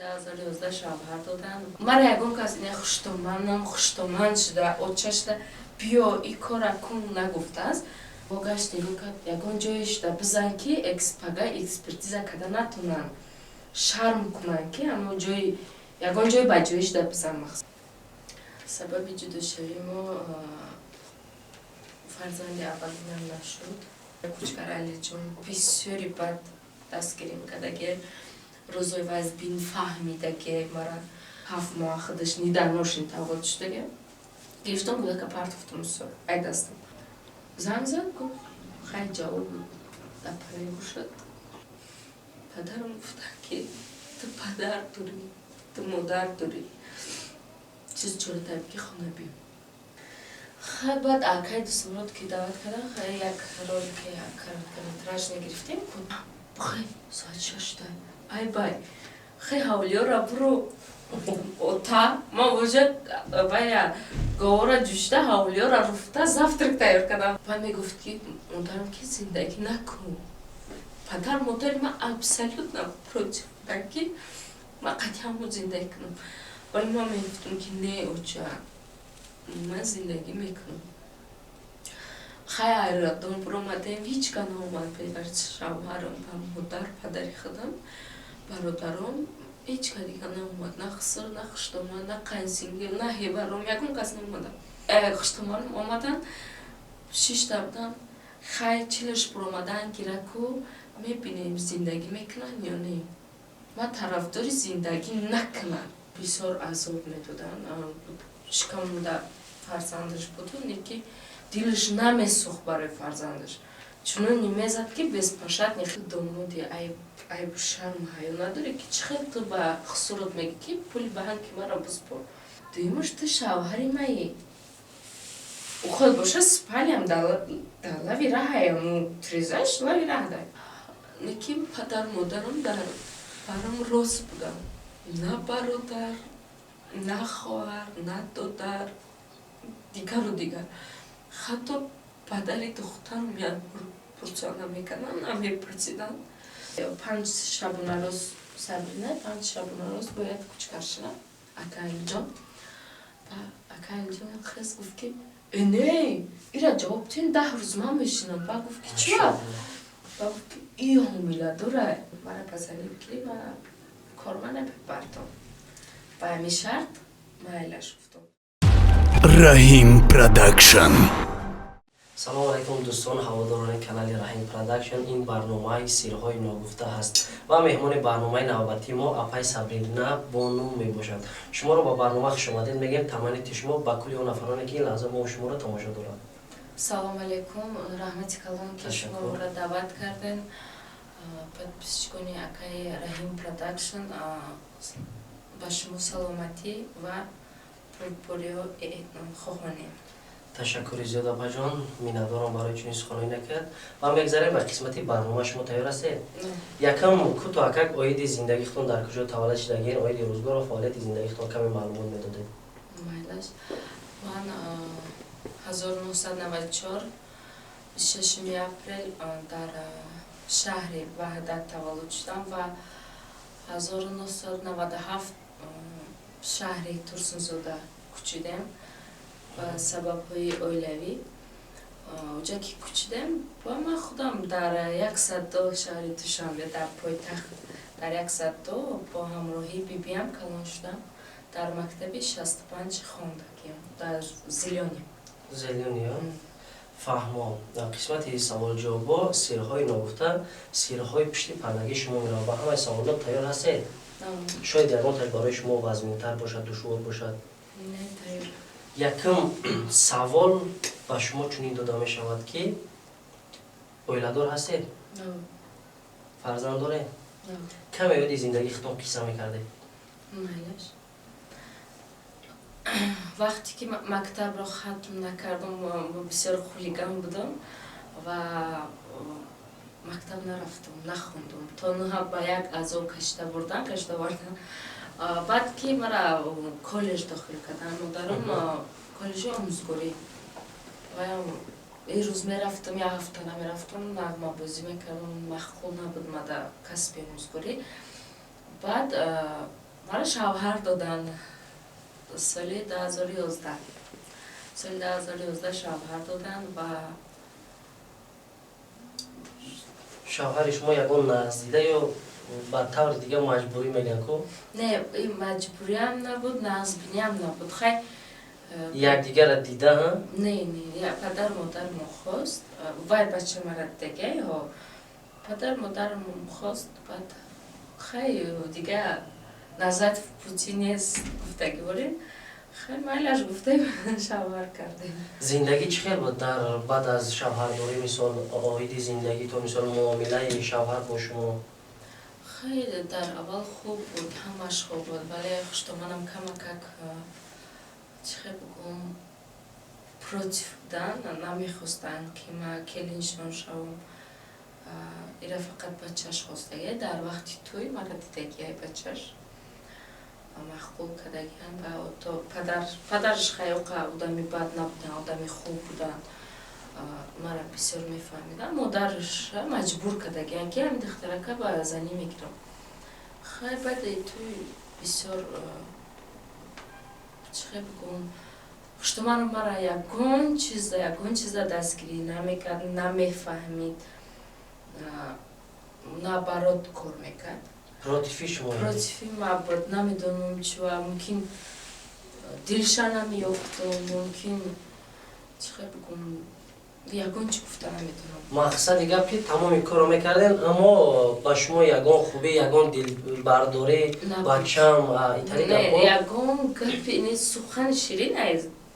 2011 шавҳар доданд. Мара ягон кас ина хуштоманам, хуштоман шуда, оча шуда, биё, и кора кун нагуфтааст. Бо гашт нигоҳ кард, ягон ҷое шуда бизан, ки пага экспертиза карда натонанд, шарм кунанд, ки ҳамо ҷои ягон ҷои ба ҷои шуда бизан. Мақсад, сабаби ҷудошавии мо фарзанди аввалинам нашуд. Кучкар Алиҷон бисёри бад дастгирӣ мекардаги, рӯзои вазбин фаҳмидаги, мара 7 моҳ худаш ниданошин таваллуд шудаги, гирифтам, кӯдака партофтум, ай дастам. Занг зад, гуфт: «Хай, ҷавоб дар параи бошад». Падарам гуфтанд, ки ту падар дорӣ, ту модар дорӣ, чиз чора ки хона биё. Хай, баъд акай Дусмурод ки даъват кардан, хай, як ролики короткометражный гирифтем. Хай, соат 6, ай бай, хай, ҳавлиёра буро ота, ман боҷа бая говора ҷӯшида, ҳавлиёра руфта, завтрак тайёр кардам. Баъд мегуфт, ки модарам, ки зиндагӣ накун. Падар модари ман абсолютно против буданд, ки ман қатъи ҳамон зиндагӣ кунам, вале ман мегуфтам, ки не, оча, ман зиндагӣ мекунам. Хай, аэродром буромадем, ҳеҷ ка наомад беғайр шавҳарам ва модар, падари худам, бародаром. Ҳеҷ ка дига наомад, на хусур, на хуштоман, на қайнсингил, на ҳеваром, ягон кас наомада. Хуштоманам омадан, шишта будам. Хай, чилаш буромадан гираку, мебинем, зиндагӣ мекунанд ё не. Ман тарафдори зиндагӣ накунам. Бисёр азоб медоданд. Шикамда фарзандаш буду, ки дилаш намесӯхт барои фарзандаш, чунон мезад, ки беспощадный. Домоди айбу шарму ҳаё надорӣ, ки чӣ хел ту ба хусурот мегӣ, ки пули банки маро биспор? Дуюмаш, ту шавҳари маӣ. Ухел боша, спалям дар лави раҳаям, трезаш лави раҳ дай. Лекин падар модарам дар барам рост буданд: на бародар, на хоҳар, на додар, дигару дигар. Ҳатто падари духтарам як бор пурсона намекарданд, намепурсиданд. 5 шабонарӯз, Сабрина 5 шабонарӯз бояд кучкар шавад. Акаилҷон ба акаилҷон хес гуфт, ки «Э, не, ира ҷавоб тин, 10 рӯз ман мешинам». Ба гуфт, ки чиба? Ба гуфт, ки и ҳомиладора, мара ба занӣ ки ма корма намебардом. Ба ҳамин шарт майлаш гуфтам. Раҳим Продакшн. Салому алайкум, дӯстон, ҳаводорони канали Раҳим Продакшн. Ин барномаи «Сирҳои ногуфта» ҳаст ва меҳмони барномаи навбатии мо апай Сабрина Бону мебошад. Шуморо ба барнома хушомадед мегӯем. Таманнити шумо ба кулли он нафароне, ки ин лаҳза мо шуморо тамошо доранд. Салому алайкум, раҳмати калон, ки шумо моро даъват кардем. Подписчикони акаи Раҳим Продакшн, ба шумо саломатӣ ва пурпуриҳо хоҳонем. Ташаккури зиёд, апаҷон, миннатдорам барои чунин суханои накард ва мегзарем ба қисмати барнома. Шумо тайёр ҳастед? Якам кӯтоҳакак оиди зиндагихутон, дар куҷо таваллуд шудагиен, оиди рӯзгор ва фаъолияти зиндагихутон каме маълумот медодед. Майлаш. Ман 1994, 26-уми апрел дар шаҳри Ваҳдат таваллуд шудам ва 1997 шаҳри Турсунзода кӯчидем ба сабабҳои оилавӣ. Оҷа ки кӯчидем, ба ман худам дар як садо шаҳри Душанбе, дар пойтахт, дар як садо бо ҳамроҳии бибиам калон шудам. Дар мактаби 65 хондагиам, дар Зелёный. Зелёный. Фаҳмо. Дар қисмати саволҷавобо «Сирҳои ногуфта», сирҳои пушти пардагии шумо меравад. Ба ҳамаи саволот тайёр ҳастед? Шояд ягонташ барои шумо вазминтар бошад, душвор бошад. Не, тайёр. Якум савол ба шумо чунин дода мешавад, ки оиладор ҳастед? Фарзанд доред? Каме ёди зиндагии худтон қисса мекардед. Майлаш. Вақте ки мактабро хатм накардам, бисёр хулиган будам ва мактаб нарафтам, нахондум. То нӯҳа ба як азоб кашида бурдан, кашида овардан. Баъд ки мара коллеҷ дохил карданд модарам, коллеҷи омӯзгорӣ, ваям ин рӯз мерафтам, як ҳафта намерафтам, нағмабозӣ мекардам. Маъқул набуд мада касби омӯзгорӣ. Баъд Мара шавҳар додан соли 2011. Соли 2011 шавҳар додан ва Шавҳари шумо ягон наздида ё ба таври дига маҷбурӣ мегӯянд ку? Не, маҷбуриам набуд, нағзбиниам набуд. Хай, Якдигарро дида? Не, падар модармо хост. Вай бача мара дидагай ҳо, падар модарам хост. Баъд хай, дига назад в пути нест гуфтагӣ борем. Хай, майлаш гуфтем, шавҳар кардем. Зиндагӣ чӣ хел буд дар баъд аз шавҳардорӣ? Мисол, оиди зиндагӣ то, мисол, муомилаи шавҳар бо шумо. Хеле дар аввал хуб буд, ҳамаш хуб буд, вале хуштоманам камакак, чӣ хел бигӯм, против будан, намехостанд, ки ма келиншон шавам. Ира фақат бачаш хостагия. Дар вақти тӯй мара дидагиай, бачаш маъқул кардагиан. Ва падараш хаёқа одами бад набуданд, одами хуб буданд, мара бисёр мефаҳмиданд. Модараш маҷбур кардагиан, ки ҳамин духтарака ба занӣ мегирам. Хай, баъди тӯй бисёр, чӣ хел бигӯм, хуштоману мара ягон чиза дастгирӣ намекард, намефаҳмид, наоборот кор мекард. Против и шумо? Против и ма буд. Намедонам чива, мумкин, дилша намеёфтум, мумкин, чӣ хел бигӯм, ягон чӣ гуфта наметавонам. Мақсади гап, ки тамоми корро мекардем, аммо ба шумо ягон хубӣ, ягон дилбардорӣ, бачам, итари гапҳо? Ягон гапи не, сухани ширин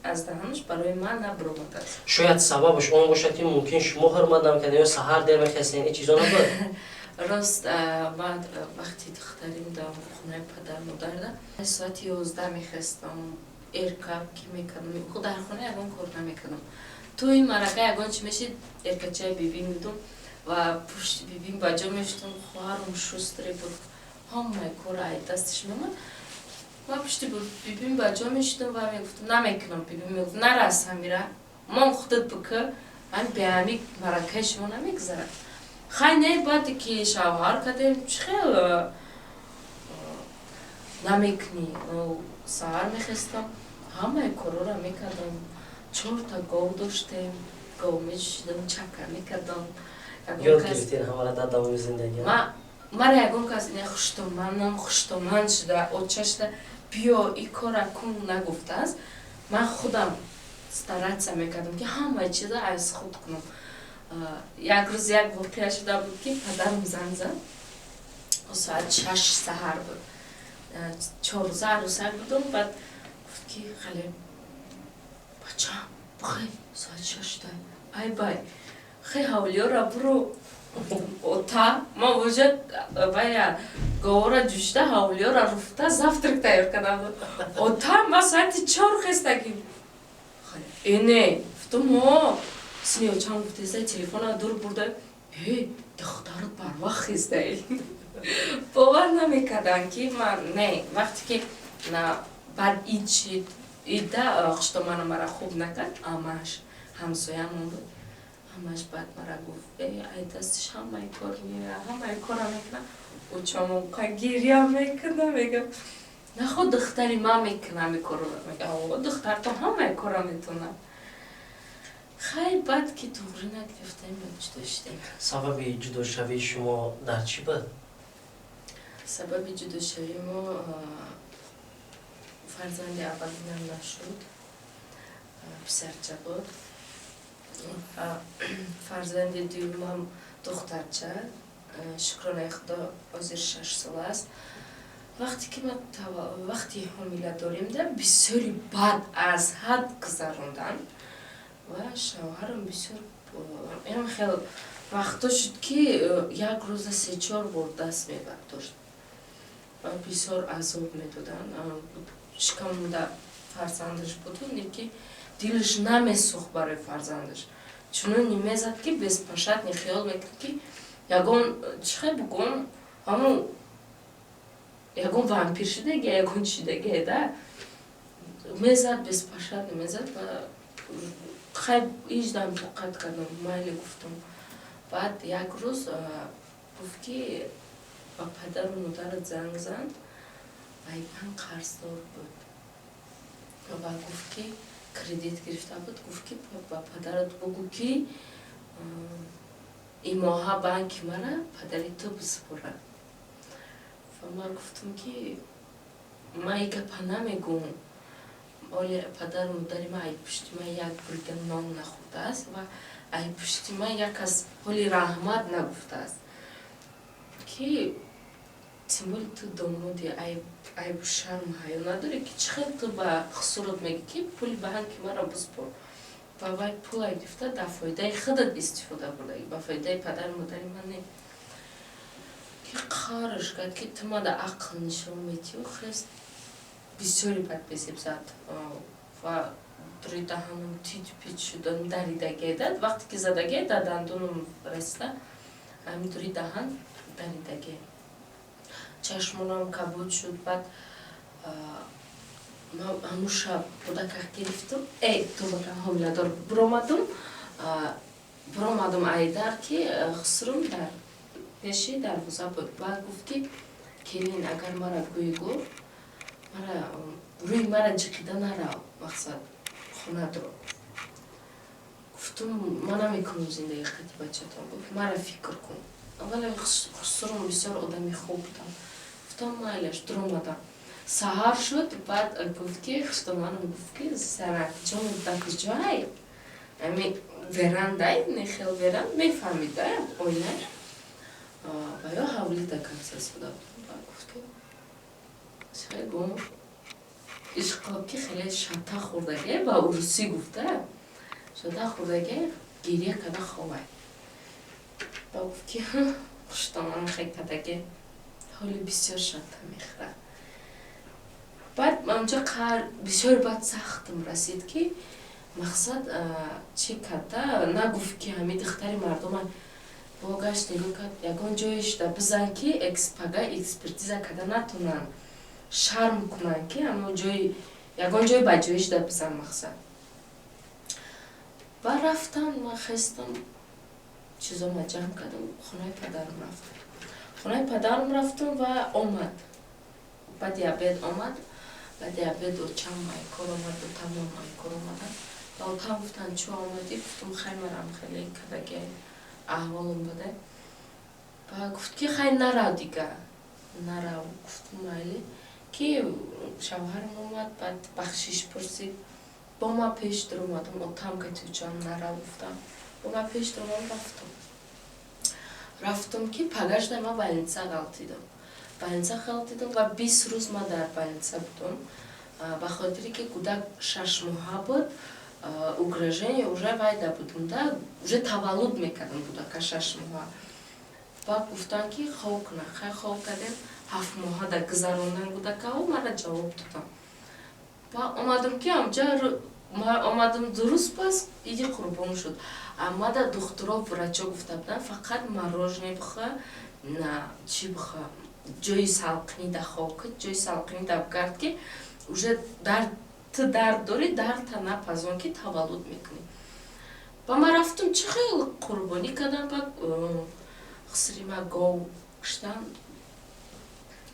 аз даҳанаш барои ман набуромадааст. Шояд сабабаш он бошад, ки мумкин шумо ҳурмат намекардем ё саҳар дер мехестем, ин чизо набуд? Рост, баъд вақти духтарим дар хонаи падар модарда соати 11 мехестам, эрка ки мекардам, дар хона ягон кор намекардам. Тӯи марака ягон чи мешид, эркачаи бибим будум ва пушти бибим ба ҷо мешудам. Хоҳарам шустрый буд, ҳамаи кора ай дасташ меомад. Ман пушти бибим ба ҷо мешудам ва мегуфтам: «Намекунам». Бибим мегуфт: «Нарас, ҳамира мон, худат бикӣ, ҳами беҳами маракаи шумо намегузарад». Хай, не, баъде ки шавҳар кардем, чӣ хел намекунӣ? Саҳар мехестам, ҳамаи корора мекардам. Чорта гов доштем, гов мечушидам, чака мекардам. Ёд гирифтен ҳамара дар давоми зиндагӣ? Мара ягон кас ина хуштоманам, хуштоман шуда, оча шуда, биё, и кора кун нагуфтааст. Ман худам стараться мекардам, ки ҳамаи чиза аз худ кунам. Як рӯз як воқеа шуда буд, ки падарам занг зад. Соат 6 саҳар буд, 4 рӯза арӯсак будум. Баъд гуфт, ки: «Хале, бачам, бихай, соат 6 шуда, ай бай, хай, ҳавлиёра буру». Ота, ман воҷа бая говора ҷӯшида, ҳавлиёра руфта, завтрак тайёр кардам. «Ота, ман соати 4 хестагим». «Э, не», гуфтум, «о сини очам гуфтеса, телефона дур бурда, э, духтарат барвақт хестаи». Бовар намекардам, ки ман не. Вақте ки баъд ид шид, ида хуштомана мара хуб накард. Амаш ҳамсоямон буд, ҳамаш баъд мара гуфт: «Э, ай дастиш ҳамаи кор меояд, ҳамаи кора мекунад». Очамон гиря мекунам, мегам: «Наход духтари ман мекунам ин корро?» Мега: «Духтарто ҳамаи кора метонад». Хай, баъд ки туғрӣ нагирифтем, ҷудо шудем. Сабаби ҷудошавии шумо дар чӣ буд? Сабаби ҷудошавии мо, фарзанди аввалинам нашуд, писарча буд. Фарзанди дуюмам духтарча, шукронаи Худо, ҳозир 6 сола аст. Вақте ки ман вақти ҳомиладоримда бисёри бад аз ҳад гузаронданд ва шавҳарам бисёр ям хел вақто шуд, ки як рӯза се-чор бор даст мебардошт ва бисёр азоб медоданд. Шикамда фарзандаш буду, ки дилаш намесӯхт барои фарзандаш. Чунон мезад, ки беспощадный, хиёл мекард, ки ягон, чӣ хел бугӯм, ҳамун ягон вампир шудаги, ягон чидаге да мезад, беспощадный мезад. Ва хай, иждам тоқат кардам, майли гуфтам. Баъд як рӯз гуфт, ки ба падару модарат занг зан ва Ай банк қарздор буд ва гуфт, ки кредит гирифта буд. Гуфт, ки ба падарат бугӯ, ки ин моҳа банки мара падари ту бисупорад. Ва ман гуфтам, ки ман и гапа намегӯм. Оли падару модари ман ай пушти ман як бурида нон нахӯрдааст ва ай пушти ман як кас ҳоли раҳмат нагуфтааст, ки тем более ту домоди, айбу шарму ҳаё надорӣ, ки чӣ хел ту ба хусурот мегӣ, ки пули банки маро биспор? Ва вай пула гирифта, дар фоидаи худат истифода бурдагӣ, ба фоидаи падару модари ман не. Ки қарш кард, ки ту мада ақл нишон метиҳу хест, бисёри бад безеб зад ва дури даҳанам тит пит шудан, даридагӣ. Вақте ки задагӣ, дар дандонам расида, ҳамин дури даҳан даридагӣ, чашмонам кабуд шуд. Баъд ман ҳамун шаб кӯдака гирифтам, тубака ҳомиладор буромадам айдар, ки хусрум дар пеши дарвоза буд. Баъд гуфт, ки келин, агар мара гӯй, гуфт, мара рӯи мара ҷиқида нарав, мақсад хонадро. Гуфтум, ман намекунам зиндагӣ қати бачатон. Гуфт, мара фикр кун. Аввала хусрум бисёр одами хуб будам. Гуфтам, майлаш. Дуромадам, саҳар шуд. Баъд гуфт, ки хуштоманам гуфт, ки занакҷон, дар куҷоай? Ами верандай, нехел веранд, мефаҳмида, оила ва ё ҳавлида касасуда. Гуфт, ки хеле гум ишқо, ки хеле шата хӯрдаге, ба урусӣ гуфта, шата хӯрдаге, гиря када ховай. Ба гуфт, ки хуштоман хел кадаге, ҳоли бисёр шата мехӯрад. Баъд анҷа қар бисёр баъд сахтам расид, ки мақсад чӣ карда нагуфт, ки ҳамин духтари мардума бо гашт нигоҳ кард, ягон ҷоешда бизан, ки пага экспертиза карда натонанд, шарм кунанд, ки ҳамон ҷои ягон ҷои ба ҷоишда бизан, мақсад. Баъд рафтам, ман хестам, чизома ҷамъ кардам, хонаи падарам рафтам. Хонаи падарам рафтам ва омад, баъди обед омад. Баъди обед очам айкор омад, отамам айкор омаданд ва отам гуфтанд, чӯ омадӣ? Гуфтам, хай, марам хеле кадаги аҳволам буда. Ба гуфт, ки хай, нарав, дига нарав. Гуфтам, майли. Ки шавҳарам омад, баъд бахшиш пурсид. Бо ман пеш дуромадам, отам кати учам нарав гуфтам, бо ман пеш дуромадам, рафтам. Рафтам, ки пагашда ман больница ғалтидам. Больница ғалтидам ва 20 рӯз ман дар больница будам, ба хотире ки кӯдак 6 моҳа буд, угрожение уже вайда будам да, уже таваллуд мекардам кӯдака 6 моҳа. Баъд гуфтанд, ки хоб куна. Хай, хоб кардем, 7 моҳа да гузарондан кӯдакао, мара ҷавоб додам. Ба омадам, ки амҷа омадам, дуруст пас иди Қурбон шуд. Амада духтуро, врачо гуфта буданд, фақат мороженое бихӯр, на чӣ бихӯр, ҷои салқинӣ да хоб кун, ҷои салқинӣ да гард, ки уже дард, ту дард дорӣ, дардта напазон, ки таваллуд мекунӣ. Ба ман рафтам, чӣ хел қурбонӣ кардам. Ба хусри ма гов куштан.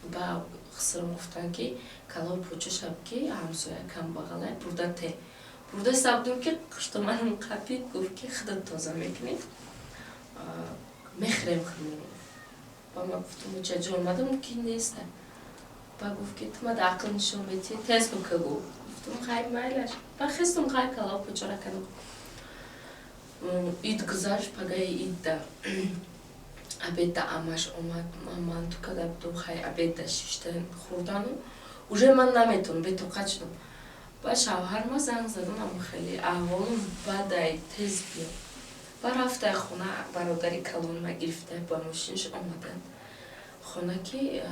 Ба хусрам гуфтанд, ки калои почашаб, ки ҳамсоя камбағалай, бурда те. Бурда сабдум, ки хуштоманам қапид, гуфт, ки худат тоза мекунӣ, мехӯрем худмон. Ба ман гуфтам, учаҷон, омадам, ки неста. Ба гуфт, ки ту мада ақл нишон метиҳӣ, тез бука, гуфт. Гуфтам, хай, майлаш. Ба хестум, хай, калои почора кардам. Ид гузашт. Пагаи идда обедда амаш омад. Ман манту карда будум. Хай, обедда шишта хӯрдану уже ман наметонам, бетоқат шудам. Баъд шавҳарма занг задам, ам хеле аҳволум бадай, тез биё. Ба рафтай хона, бародари калонма гирифта, ба мошинаш омаданд хона, ки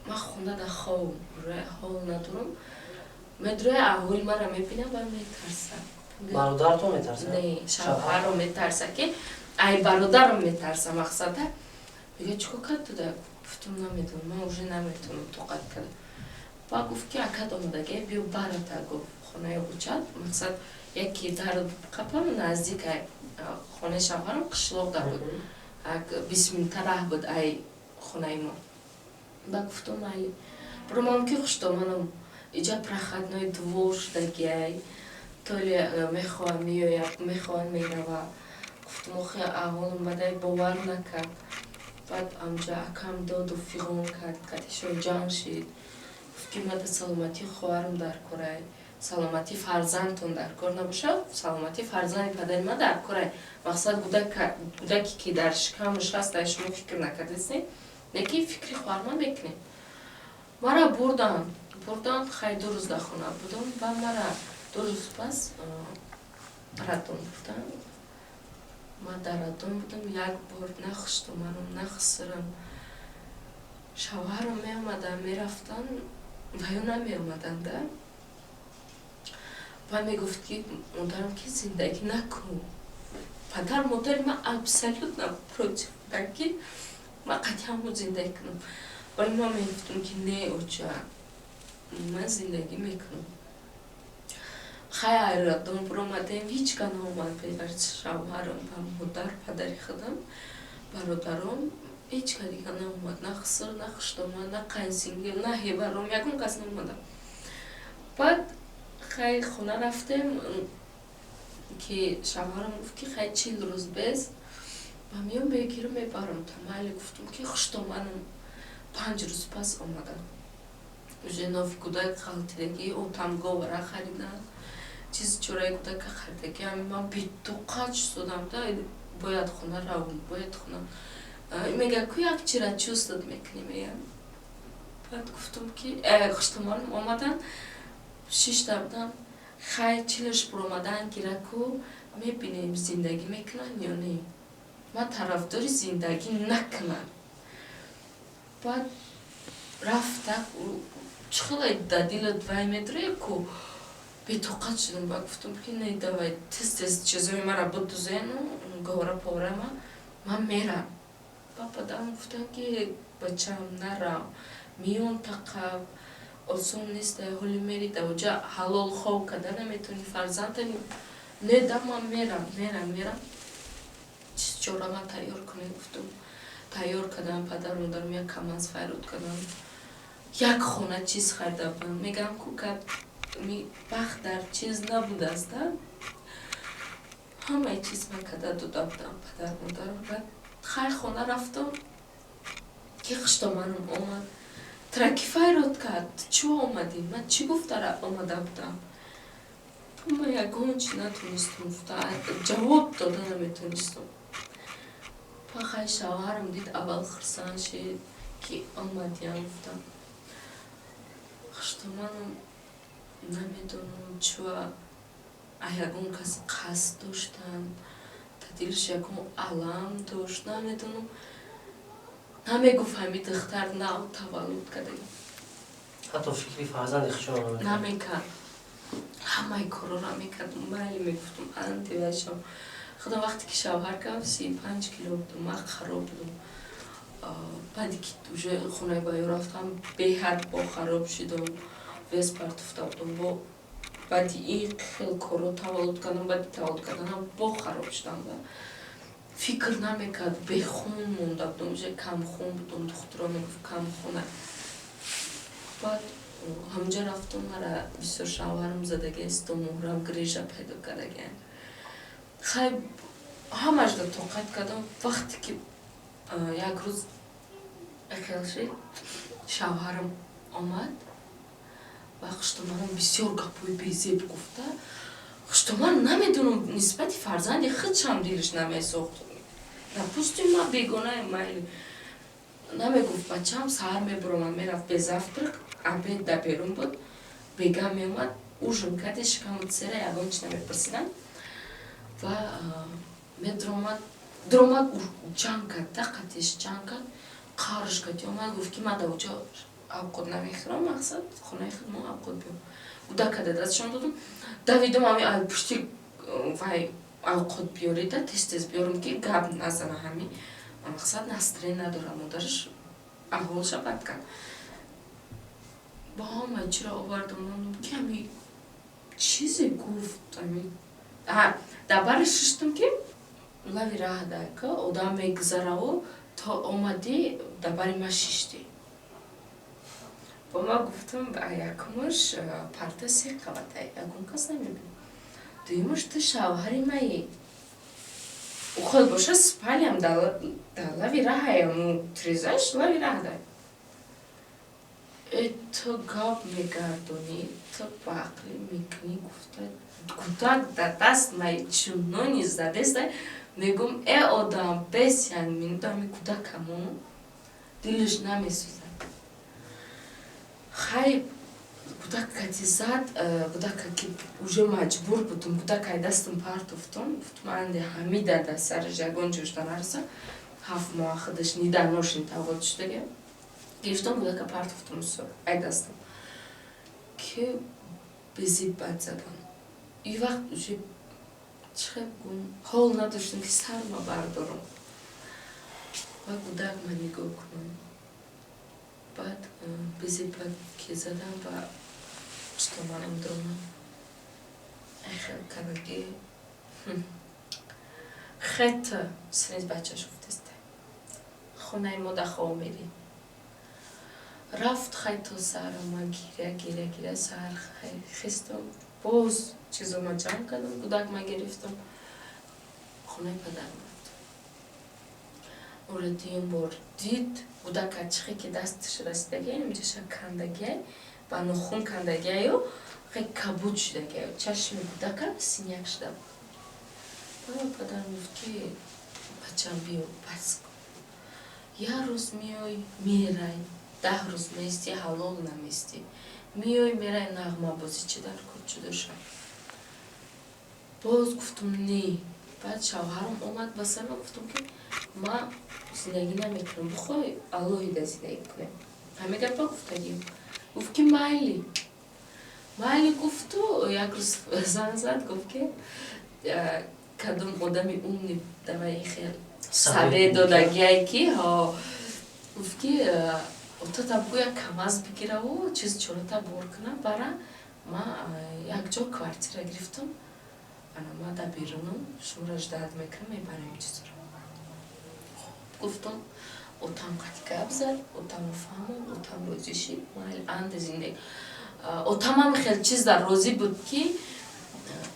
ман хона да хобам, ҳол надорам. Медроя, аҳволи мара мебинам ва метарсам. Бародаратон метарсад? Не, шавҳарро метарса, ки ай бародарам метарса, мақсада. Мега, чӣ кор кард туда? Гуфтум, наметонам, ман уже наметонам тоқат кардам. Ба гуфт, ки акат омадаге, биё барата, гуфт, хонаи учат. Мақсад, яке дар қапам наздик ай хонаи шавҳарам қишлоқ да буд, як 20 минута раҳ буд ай хонаи мо. Ба гуфтум, майли. Буромам, ки хуштоманам иҷа проходной двор шудагиай, то ли мехоҳам меояд, мехоҳам мерава. Гуфтум, охи аҳволам бадай, бовар накард. Баъд амҷа акам доду фиғон кард, қатишон ҷанг шид. Гуфт, ки мада саломатии хоҳарам дар корай, саломатии фарзандтон дар кор набошад, саломатии фарзанди падари ман дар корай. Мақсад, кӯдаке, ки дар шикамаш ҳаст, шумо фикр накардастед, лекин фикри хоҳарман мекунем. Мара бурдан, бурдан. Хай, 2 рӯз дар хона будам ва мара 2 рӯз пас роддом бурдан. Ман дар роддом будам. Як бор на хуштоманам, на хусурам. Шавҳарам меомадан, мерафтан ва ё намеомаданда ва мегуфт, ки модарам, ки зиндагӣ накун. Падар модари ман абсолютно против буданд, ки ман қатъи ҳамон зиндагӣ кунам, вале ман мегуфтам, ки не, оча, ман зиндагӣ мекунам. Хай, роддом буромадем, ҳеҷ ка наомад беғайр шавҳарам ва модар, падари худам, бародаром. Ҳеҷ ка дига наомад: на хусур, на хуштомад, на қайнсингил, на ҳеваром, ягон кас наомада. Баъд хай, хона рафтем, ки шавҳарам гуфт, ки хай, 40 рӯз без ба миён мегирам, мебарам. Тамайли, гуфтум, ки хуштоманам 5 рӯз пас омадам, уже нофи кӯдак ғалтидагӣ, отам говара харидан, чизи чораи кӯдака харидагӣ. Ами ман бетоқат шудам да, бояд хона равам, бояд хона. Мега, ку як чира чувствовать мекунӣ, мегам. Баъд гуфтум, ки хуштоманам омадан, шишта будам. Хай, чилаш буромадан гираку, мебинем, зиндагӣ мекунанд ё не. Ман тарафдори зиндагӣ накунам. Баъд рафтак, чӣ хеле да дилат вай медорӣ ку, бетоқат шудам. Ба гуфтам, ки не, давай тез тез чизои мара будузену говара порама, ман мерам. Ба падарам гуфтам, ки бачам, нарав, миён тақаб, осон нест, ҳоли мери даоҷа ҳалол хоб карда наметавонӣ, фарзандани. Не да, ман мерам, мерам, мерам. Чиз чорама тайёр кунед, гуфтам. Тайёр кардам, падару модарам як камаз файрод кардам, як хона чиз харида будам. Мегам, ку гап бахт дар чиз набудааст да, ҳамаи чиз ман карда дода будам падару модарам. Баъд хай, хона рафтам, ки хуштоманам омад. Тра ки файрод кард? Чӣ омадӣ? Ман чӣ гуфта омада будам? Ман ягон чи натонистам гуфта, ҷавоб дода наметонистам. Па хай, шавҳарам дид, аввал хурсанд шид, ки омадиям. Гуфтам, хуштоманам намедонам чӯа, а ягон кас қасд доштан, та дилш ягон алам дошт, намедонам. Намегуфт, ҳами духтар нав таваллуд кардаги. Ҳатто фикри фарзанди худшон намекард. Ҳамаи корора мекардум, майли, мегуфтум, антивашам. Худам вақте ки шавҳар кардам, 35 кило будум, ман хароб будум. Баъде ки уже хонаи баё рафтам, беҳад бо хароб шудам, вес партофта будам. Бо баъди ин хел корро таваллуд кардам, баъди таваллуд карданам бо хароб шудам. Да фикр намекард, бехун монда будам, уже камхун будам. Духтуро мегуфт, камхуна. Баъд ҳамҷа рафтам, мара бисёр шавҳарам задагист, муҳрам грижа пайдо кардагиам. Хай, ҳамашда тоқат кардам. Вақте ки як рӯз хел шид, шавҳарам омад ва хуштоманам бисёр гапҳои безеб гуфта. Хуштоман намедонам, нисбати фарзанди худшам дилаш намесохт. Допустим, ман бегонаем, майли. Намегуфт, бачаам саҳар мебуромад, мерафт без завтрак, обед да берун буд, бега меомад, ужин карди, шикаму сера, ягон чи намепурсидам ва медромад. Дромад, ҷанг кард, тақатиш ҷанг кард, қарш кард. Омад, гуфт, ки ман даоҷа авқот намехӯрам, мақсад, хонаи худмо авқот биём. Гудакада дастшон додум, давидум, ами пушти вай авқот биёрида, тез тез биёрам, ки гап назана. Ҳами мақсад, настроение надорам, модараш аҳволша бад кард. Бо ҳамаи чиро овардам, мондум, ки ами чизе гуфт. Ами дар бари шиштум, ки лави раҳ дака одам мегузараву, то омадӣ, дар бари ма шиштӣ. Бо ма гуфтам, якумаш, парта се қабата, ягон кас намебинад. Дуюмаш, ту шавҳари маи, уход боша, спальня м дар лави раҳаяму трезаш лави раҳ дай. Э, ту гап мегардонӣ, ту ба ақлӣ мекунӣ, гуфта, кӯдак дар даст май чунони задеста. Мегум, э, одам бес як минута ҳами кӯдакамону дилаш намесӯзад. Хай, кӯдак кати зад, кӯдака ки уже маҷбур будум, кӯдакай дастам партофтум. Гуфтум, анде ҳамида дар сараш ягон ҷошта нараса, 7 моҳ худаш ниданошин таваллуд шудага. Гирифтам, кӯдака партофтум, всё, ай дастам ки безиб бад задан. И вақт уже чӣ гум, ҳол надоштам, ки сарма бардорам ва кӯдак ма нигоҳ кунам. Баъд безиб бад ки задам ва что манам донам, айхел кардаги хета синез бачаш гуфтеста, хонаи мо да хоб мерӣ. Рафт. Хай, то саҳара ма гиря, гиря, гиря. Саҳар хестам, боз чизома ҷамъ кардам, кӯдак ма гирифтам, хонаи падарам рафтам. Ора дуюм бор дид, кӯдака чихе ки дасташ расидагиай, инҷаша кандагиай, ба нохун кандагиаю, хе кабуд шудагиаю, чашми кӯдака синяк шуда буд. Баъд падарам гуфт, ки бачам, биё, бас кун, як рӯз меой, мерай, 10 рӯз меистӣ, ҳалол наместӣ, меой, мерай, нағмабозӣ чӣ дар кор ҷудо шав. Боз гуфтум, не. Баъд шавҳарам омад ба сарма, гуфтум, ки ма зиндагӣ намекунам, бихоҳ, алоҳида зиндагӣ кунем. Ҳамин гапа гуфтагим. Гуфт, ки майли, майли, гуфту як рӯз занг зад, гуфт, ки кадом одами умный давай хел совет додагиай, ки ҳо, гуфт, ки отата бугӯ, як КамАЗ бигираву чиз чората бор куна бара. Ма якҷо квартира гирифтам, ана ма дар берунам, шуморо ждать мекунам, мебарем чизро. Гуфтам, отам қати гап зад, отамро фаҳмонд, отам розӣ шид, майли, анде зиндагӣ. Отамам хел чиз дар розӣ буд, ки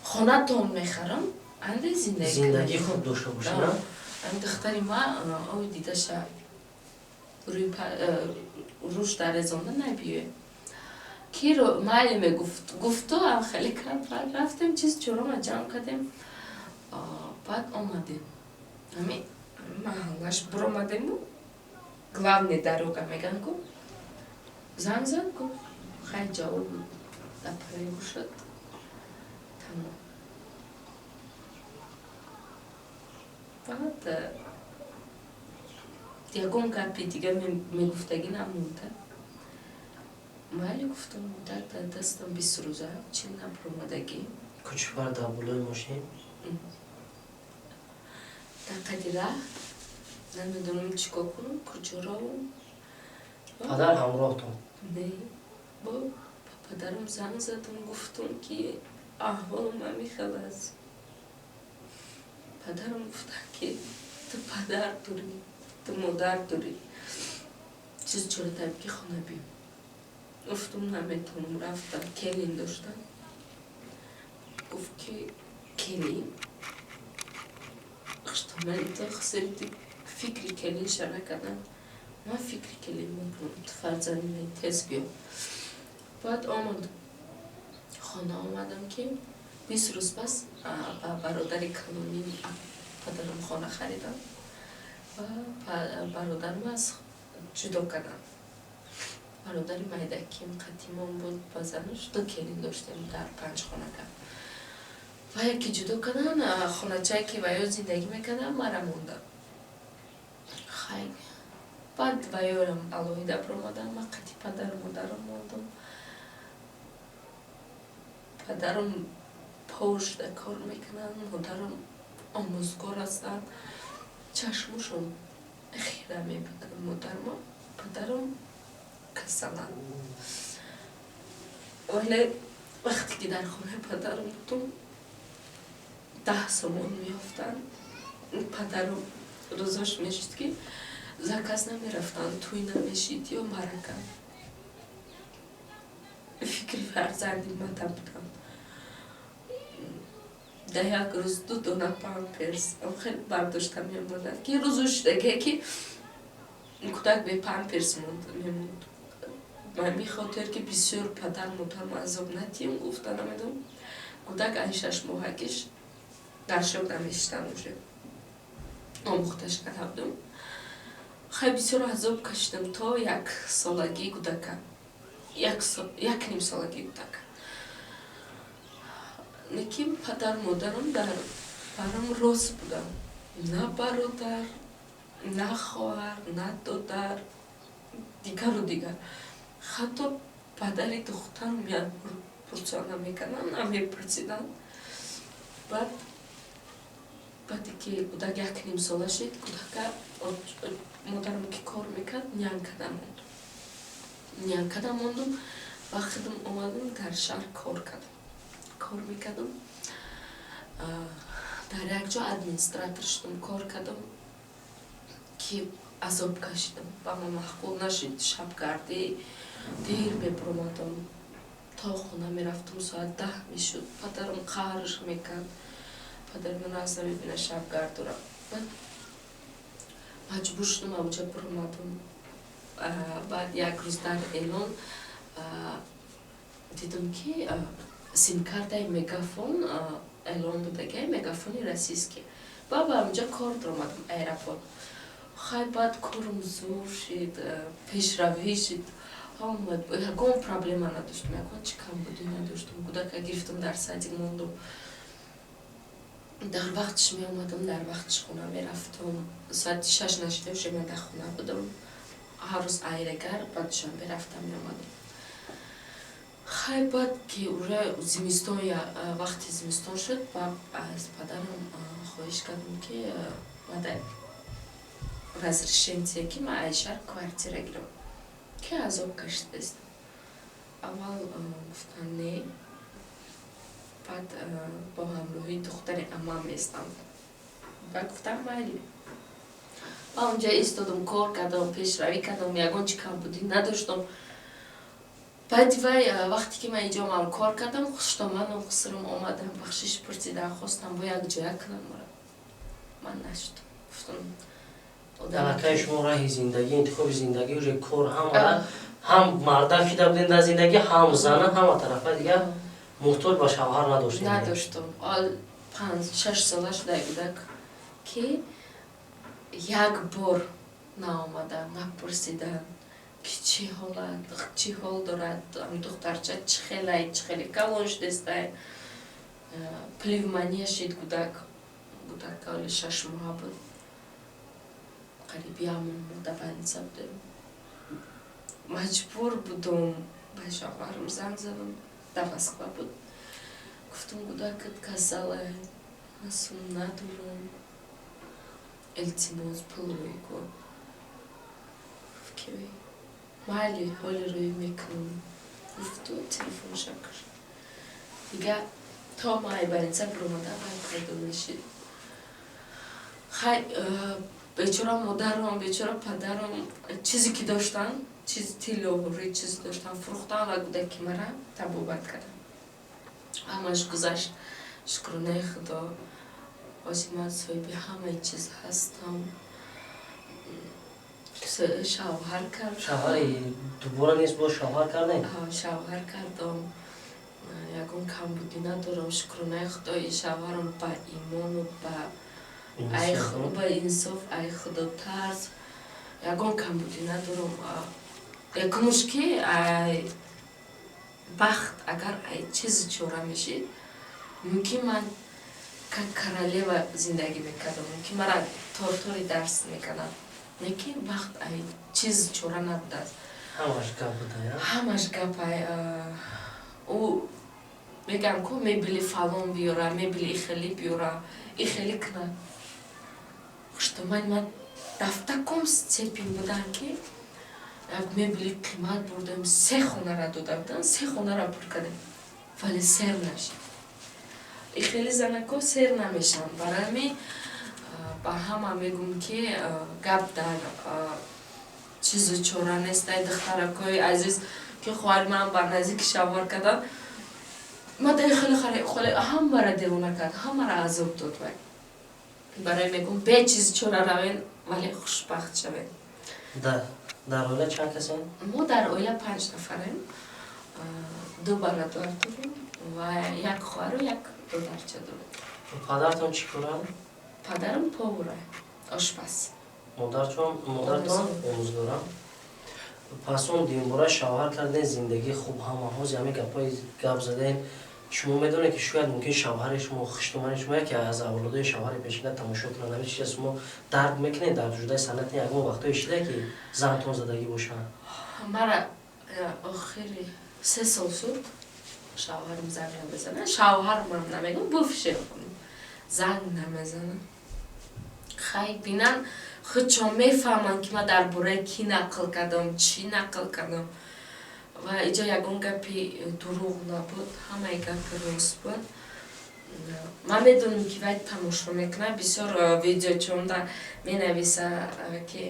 хонатон мехарам, анде зиндагӣ. Зиндагӣ хуб дошта бошад. Ами духтари ма ой дидаша рӯш дарезонда набиёе, ки майли мегуфт. Гуфту ам хеле кард. Баъд рафтем, чиз чорома ҷамъ кардем, баъд омадем, ами маҳаллаш биромадему, главный дорога меган ку, занг зад, гуфт, хай, ҷавоб дар параи гӯшад, тамом. Баъд ягон гапи дига мегуфтагӣ намонда. Майли, гуфтам, дар дастам 20 рӯза чил набуромадагӣ. Кучпар дар болои мошин. Дар қади раҳ намедонам чӣ кор кунам, куҷо равам. Падар ҳамроҳтон? Не, бо ба падарам занг задам, гуфтам, ки аҳволам ҳамин хел аст. Падарам гуфтанд, ки ту падар дорӣ, ту модар дорӣ, чиз чоратаб, ки хона биё. Гуфтум, наметавонам рафтам, келин доштам. Гуфт, ки келин хуштоман, фикри келинша накардам, ман фикри келин мекунам, ту фарзанди ман, тез биё. Баъд омад, хона омадам, ки 20 рӯз пас ба бародари калонӣ падарам хона харидам ва бародарам аз ҷудо кардам. Бародари майдаким қатимон буд, ба занаш ду келин доштем дар панҷ хонака. Ва яке ҷудо кардан, хоначае ки ва ё зиндагӣ мекардам, мара мондам. Хай, баъд ваёрам алоҳида биромадам, ман қати падару модарам мондам. Падарам пошта кор мекунанд, модарам омӯзгор ҳастанд, чашмошон хира мебинанд модарма, падарам касаланд. Вале вақте ки дар хонаи падарам будум, 10 сомон меёфтанд. Падарам рӯзош мешуд, ки заказ намерафтанд, тӯй намешид ё марака. Фикри фарзанди мата будам. Дар як рӯз ду дона памперс хеле бардошта мемонад, ки рӯзу шудаге, ки кӯдак бе памперс мемонд. Ба ҳамин хотир, ки бисёр падар модарам азоб надиҳем, гуфта намедонам, кӯдак ай 6 моҳагиш дар шок намешитан, уже омӯхташ карда будам. Хай, бисёр азоб кашидам то як солагии кӯдака, як ним солагии кӯдака. Лекин падар модарам дар барам рост будам: на бародар, на хоҳар, на додар, дигару дигар. Ҳатто падари духтарам як бор пурсо намекарданд, намепурсиданд. Баъд, баъде ки кӯдак як ним сола шид, кӯдака модарам, ки кор мекард, нянькада мондум. Нянькада мондум ва худам омадам, дар шаҳр кор кардам, кор мекардам. Дар як ҷо администратор шудам, кор кардам, ки азоб кашидам, ба ман маъқул нашид шабгардӣ. Дер мебуромадам, то хона мерафтам, соат 10 мешуд. Падарам қаҳрш мекард: падари ман аз намебина шабгардура. Баъд маҷбур шудам, авҷа буромадам. Баъд як рӯз дар эълон дидам, ки симкартаи Мегафон эълон додагиай, Мегафони российский. Ба онҷа кор дуромадам, аэропорт. Хай, баъд корум зур шид, пешравӣ шид, ягон проблема надоштам, ягон чи камбудӣ надоштам. Кӯдака гирифтам, дар садик мондум, дар вақтиш меомадам, дар вақтиш хона мерафтам. Соати 6 нашида уже ман дар хона будам. Ҳар рӯз айрегар ба Душанбе рафтам, меомадам. Хай, баъд ки уже зимистон, вақти зимистон шуд, ба аз падарам хоҳиш кардам, ки мада разрешение, ки ман ай шаҳр квартира гирам, ки азоб кашидаст. Аввал гуфтан не, баъд бо ҳамроҳии духтари амам местам. Ба гуфтам майли. Ба онҷа истодам, кор кардам, пешравӣ кардам, ягон чи камбудӣ надоштам. Баъди вай, вақте ки ман инҷо омадам, кор кардам, хуштоману хусурам омадам, бахшиш пурсидан хостам, бо як ҷоя кунам мора. Ман нашудам, гуфтам. Аллакай шумо раҳи зиндагӣ, интихоби зиндагӣ, уже кор, ҳама, ҳам мардак шида будем дар зиндагӣ, ҳам зана, ҳама тарафа дигар муҳтоҷ ба шавҳар надоштем. Надоштам. 5-6 сола шуда кӯдак, ки як бор наомадан, напурсидан, ки чӣ ҳолат, чӣ ҳол дорад духтарча, чӣ хелай, чӣ хеле калон шудестай. Пневмония шид кӯдак. Кӯдак оли 6 моҳа буд, қариби як моҳ мо дар больница будем. Маҷбур будум, ба шавҳарам занг задам, дар Москва буд. Гуфтам: «Кӯдакат касалай, ман сум надорам, илтимос, пул рӯй кун». Гуфт, ки майли, ҳоли рӯй мекунам, гуфту телефонша кушт. Дига то ман ай больница биромадам, вай пайдо нашид. Хай, бечора модарам, бечора падарам, чизе ки доштанд, чиз, тиллоҳурӣ, чиз доштан, фурӯхтан ва кӯдаки мара табобат кардам. Ҳамаш гузашт, шукронаи Худо. Ҳозир ман соҳиби ҳамаи чиз ҳастам. Шавҳар кард. Шавҳари дубора нест, боз шавҳар кардем? Шавҳар кардам, ягон камбудӣ надорам, шукронаи Худои. Шавҳарам ба имону ба инсоф, ай худотарс, ягон камбудӣ надорам. Якумуш ки ай бахт агар ай чизи чора мешид, мумкин ман как королева зиндагӣ мекардам, мумкин мара тортори дарс мекардам, лекин бахт ай чиз чора набудааст. Ҳамаш гап буда. Ҳамаш гап. Ай ӯ мегӯям ку, мебели фалон биёра, мебели ихелӣ биёра, ихелӣ куна. Хуштомани ман дар таком степень будам, ки як мебели қимат бурдем, се хонара дода будам, се хонара пур кардем, вале сер нашид. Ихели занако сер намешаванд. Барои ҳамин ба ҳама мегӯм, ки гап дар чизу чора нест. Ай духтаракҳои азиз. Ки хоҳари ман ба наздики шавҳар кардан, ма дай хеле хеле ҳамара девона кард, ҳамара азоб дод. Вай барои мегум, бечиз чора равен, вале хушбахт шавед. Дар оила чанд касем? Мо дар оила панҷ нафарем: ду бародар дорем ва як хоҳару як додарча дорем. Падартон чӣ коранд? Падарам повара, ошпаз. Модартон омӯзгорам. Пас он дуюмбора шавҳар кардем, зиндагии хуб, ҳама ҳози ҳамин гапҳои гап задем. Шумо медонед, ки шояд мумкин шавҳари шумо, хуштумани шумо, яке аз авлодои шавҳари пешина тамошо кунанд. Ҳамин чиз шумо дарк мекунед? Дар ҷудаи санъати ягон вақтҳое шида, ки зантон задагӣ бошанд? Мара охири 3 сол шуд, шавҳарам занг намезанад. Шавҳармам намегӯм, бывший занг намезанад. Хай, бинан, худшон мефаҳманд, ки ман дар бораи кӣ нақл кардам, чӣ нақл кардам. Ва иҷо ягон гапи дурӯғ набуд, ҳамаи гапи рост буд. Ман медонам, ки вай тамошо мекунад бисёр видеочонда менависа, ки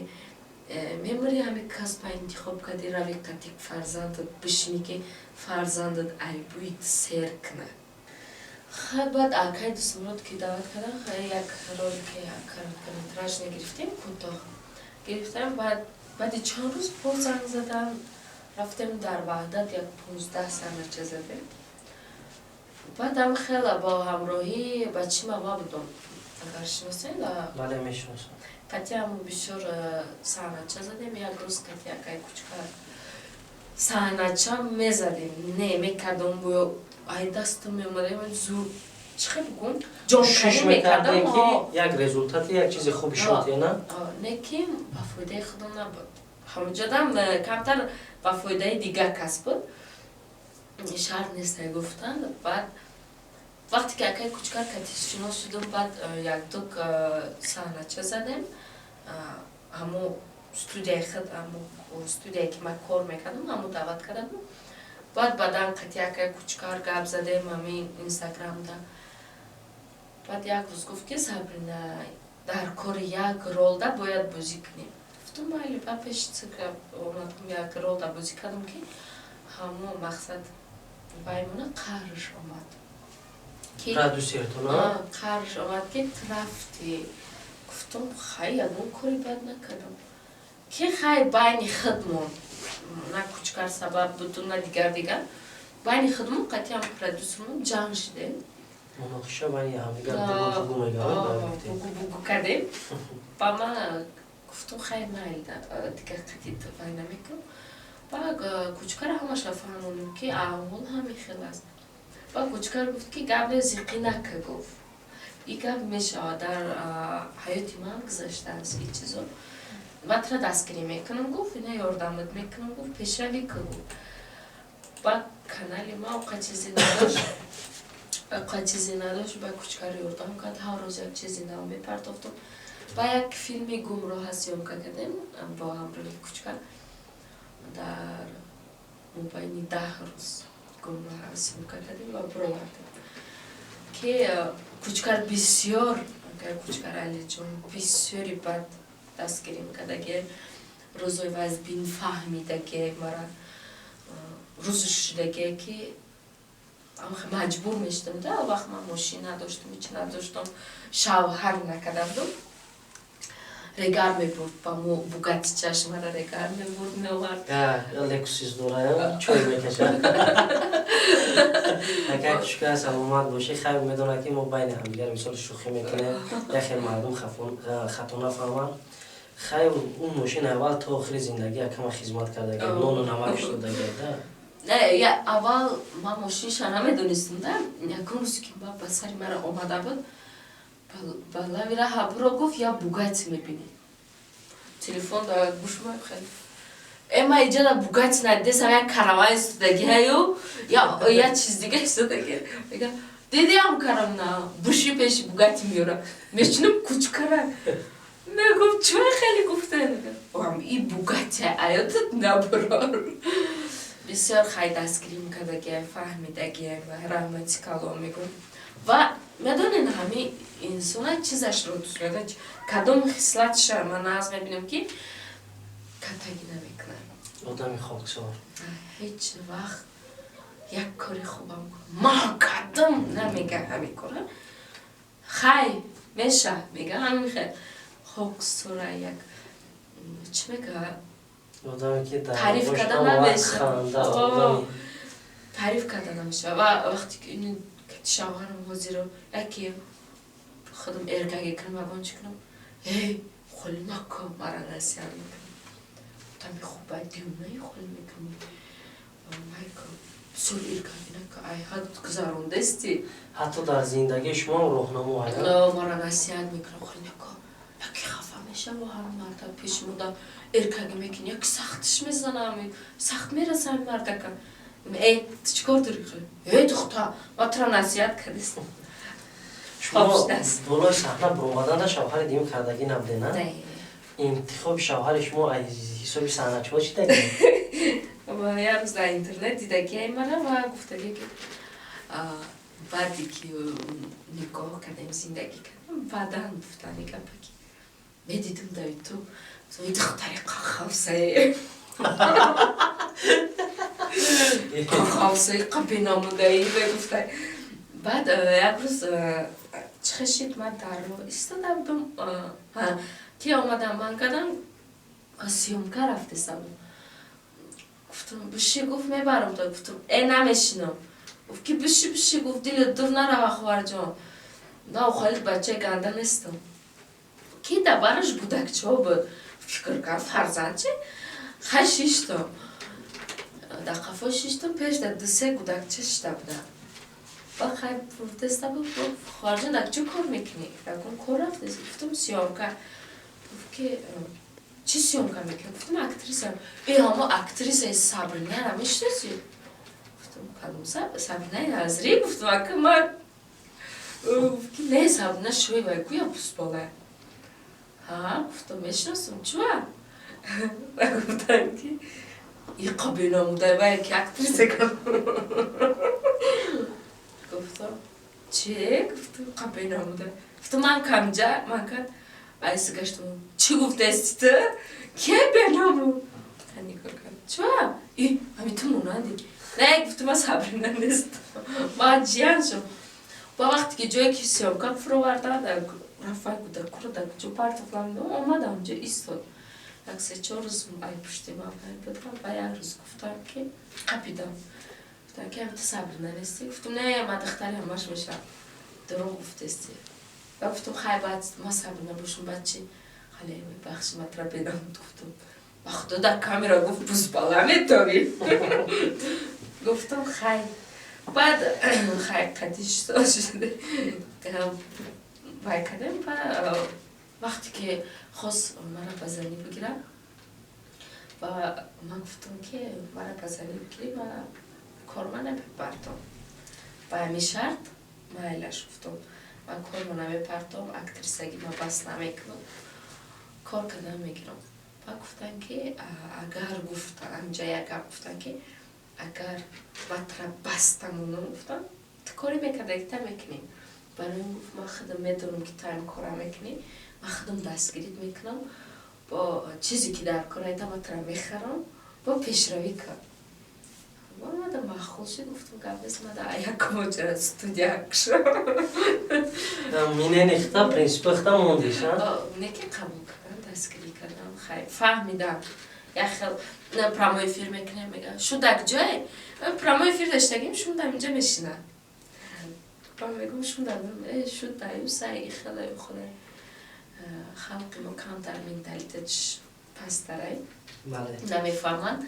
мемури, ҳами касба интихоб кардӣ, рави қатик фарзандат бишинӣ, ки фарзандат айбӯи сер кунад. Хай, баъд акай Дусмурод ки даъват кардан, хай, як ролики короткометражный гирифтем, кӯтоҳ гирифтем. Баъд баъди чанд рӯз боз занг задан, рафтем, дар Ваҳдат як 15 саҳнача задем. Баъдам хела бо ҳамроҳӣ бачима ма будам, агар шиносед. Бале, мешиносам. Қатъиам бисёр саҳнача задем. Як рӯз қати акай Кучкар саҳнача мезадем, не мекардам, ай дастам меомадем, зур, чӣ хел бигӯм, ҷонканӣ мекардам. Ки як результати, як чизи хуби шуд, на? Не, ки ба фоидаи худам набуд, ҳамуҷодам камтар ба фоидаи дигар кас буд, шарт нестай гуфтанд. Баъд вақте ки акай Кучкар кати шинос шудум, баъд якду саҳнача задем. Ҳамо студияи худ, ҳамо студияе ки ман кор мекардам, ҳамо даъват карда буд. Баъд баъдан қати акай Кучкар гап задем ҳамин Инстаграмда. Баъд як рӯз гуфт, ки Сабрина, дар кори як ролда бояд бозӣ кунем. Гуфтум, майли. Ба пеши омадам, як ролда бозӣ кардам, ки ҳамо мақсад ваймона қаҳрш омад. Қаҳрш омад, ки рафтӣ. Гуфтум, хай, ягон кори бад накардам. Ки хай, байни худмон, на Кучкар сабаб буду, на дигар дигар, байни худмон қатъиан продюсермон ҷанг шидем. Муноқиша байни ҳамдигар. Бугу бугу кардем. Ба ман гуфтум, хай, майли, дигар қатъи вай намекунам. Ба Кучкара ҳамаша фаҳмонем, ки аҳвол ҳамин хел аст. Ба Кучкар гуфт, ки гап не, зиқӣ нака. Гуфт, и гап мешавад, дар ҳаёти ман гузаштааст ин чизо, ман тура дастгирӣ мекунам, гуфт, ина ёрдамат мекунам, гуфт, пешравӣ ку, гуфт. Ба канали ма оқа чизе надошт, оқа чизе надошт. Ба Кучкар ёрдам кард, ҳар рӯз як чизи нав мепартофтум. Ба як филми гумроҳа съёмка кардем бо ҳамроҳи Кучкар, дар мобайни 10 рӯз гумроҳа съёмка кардем ва буровардем, ки Кучкар бисёр, Кучкар Алиҷон бисёри бад дастгирим кардаги, рӯзои вазбин фаҳмидаги, мара рӯзу шудаге, ки маҷбур мешудам да. Вақт ман мошин надоштам, ҳеч надоштам, шавҳар накарда будам. Регар мебурд ба мо Бугатичаш, мара регар мебурд, меовард. Лексус дора, чой мекашад. Акай Кучка, саломат бошӣ. Хайр, медонад, ки мо байни ҳамдигар мисол шӯхӣ мекунем, яхел мардум хато нафаҳманд. Хайр, он мошин аввал то охири зиндагӣ акама хизмат кардаги, нону намак шудаги да. Не, аввал ман мошинша намедонистам да. Якум рӯзе ки ба сари мара омада буд, ба лави раҳа буро, гуфт, я Бугати мебинӣ. Телефон да гӯшма хеле ма иҷада Бугати надидесам, як караван истодагиаю, я чиз дига истодаги. Мега, дидиам каравна буши пеши Бугати меёра, мешинам Кучкара. Мегум, чӯ хеле гуфта, и Бугати аётат набурор. Бисёр хай дастгирим кардагиай, фаҳмидагиай, раҳмати калом мегӯм. Ва медонед, ҳамин инсона чизашро дӯст медорад, кадом хислатиша ман нағз мебинам, ки катагӣ намекунад. Одами хоксор. Ҳеҷ вақт як кори хубам ма кардам намега, ҳамин кора хай меша мега, ҳамин хел хоксора, як чӣ мега. Одаме ки дар Таъриф бош карда ҳама вақт намешавад. ханда, О. одами Таъриф карда намешава. Ва вақте ки ини шавҳарам ҳозиро яке худам эркаге кунам, ягон чӣ кунам, эй, хол накун, мара насиҳат мекунам, тами хубай девонаи хол мекунӣ, майка бисёр эркаги нака, ай ҳад гузарондасти. Ҳатто дар зиндагии шумо роҳнамо ая. Мара насиҳат мекунам, хол нака, яке хафа мешава, ҳар марда пеши мода эркаги мекунӣ, яке сахтиш мезанам, сахт мераса ҳами мардака. Эй, ту чӣ кор дорӣ? Эй, духта, ма тура насиҳат кардистам. Шумо Хоб шудааст. Болои саҳна баромаданда шавҳари дуюм кардагӣ набуде, на? Интихоби шавҳари шумо аз ҳисоби саҳначиҳо чӣ дагӣ? Ва як рӯз дар интернет дидагиай мара ва гуфтагӣ ки баъде ки никоҳ кардем, зиндагӣ кардем, баъдан гуфтани гапа ки медидим дар ютуб духтари қахавсае, қахавсаи қабинамудаи мегуфтай. Баъд як рӯз чӣ хешид, ман дар роҳ истода будам, ки омадам, ман кардам, съёмка рафтесам. Гуфтам, биши. Гуфт, мебарам то. Гуфтам, э, намешинам. Гуфт ки биши, биши. Гуфт, дилат дур нарава, хоҳарҷон, на холит бачаи ганда нестам. Ки дар бараш гудакчаҳо буд, фикр кард, фарзанд чи хай. Шиштам дар қафо, шиштам, пеш дар ду-се гудакча шишта будам. Баъд хай теста буд. Хоҳарҷон, дар чӣ кор мекунӣ? Ягон кор рафтеси? Гуфтам, съёмка. Гуфт ки чӣ съёмка мекунӣ? Гуфтам, актриса. Э, ҳамо актрисаи Сабринара мешиносӣ? Гуфтам, кадом Сабринаи Назрӣ? Гуфтам, ака ман. Гуфт ки не, Сабрина Шоева гӯя, пусбола. Ҳа, гуфтам, мешиносам, чуа? Ва гуфтам ки иқа бенамудай ва яки актриса. Гуфтам, че? Гуфтам, қа бенамудай. Гуфтам, ман камҷа ман ка айси гаштам, чӣ гуфтасти ту, ке бенамуд? Нигоҳ кард, чуа? И ҳами ту монанди. Не, гуфтам, ман Сабрина нестам, ман ҷиян шум. Ба вақте ки ҷое ки съёмка фуровардан, рафай гудакуро дар куҷо партофтам, омадам, онҷо истод. Як се-чор рӯз ай пушти ман буд. Ва як рӯз гуфтам ки қапидам, гуфтам ки ту Сабрина нестӣ? Гуфтам, не, ман духтари ҳамаш мешавам. Дурӯғ гуфтести. Ва гуфтам, хай, баъд ма Сабрина бошум, баъд чи? Хале, мебахши, ма тура бенамуд гуфтам. Ба худо, дар камера гуфт, бузбала метавӣ. Гуфтам, хай, баъд хай қадиш шуда вай кардем. Ва вақте ки хост мара ба занӣ бигирад, ва ман гуфтам ки мара ба занӣ бигирӣ, ма корма намепартом. Ба ҳамин шарт майлаш, гуфтам, ман корма намепартом, актрисагӣ ма бас намекунам, кор кардан мегирам. Ба гуфтан ки агар, гуфтан, анҷа як гап гуфтан ки агар ватра бастамонам, гуфтам, ту коре мекардаги та мекунӣ. Барои ин, гуфт, ман худам медонам ки ту ҳам кора мекунӣ, ман худам дастгирит мекунам, бо чизе ки дар кор айта, ман тура мехарам, бо пешравӣ кун. Мада маъқул шуд, гуфтам, гап нест, мада як моҷара студия кушам. Минени хита, принсипи хита мондиш? Не ки қабул кардам, дастгирӣ кардам, хай, фаҳмидам. Як хел прямой эфир мекунем, мега, шудак ҷое прямой эфир доштагим, шундам инҷа мешинам, ман мегӯм, шундам, шуд даю сай хеле хеле. Халқи мо камтар менталитетш пасттарай, намефаҳманд,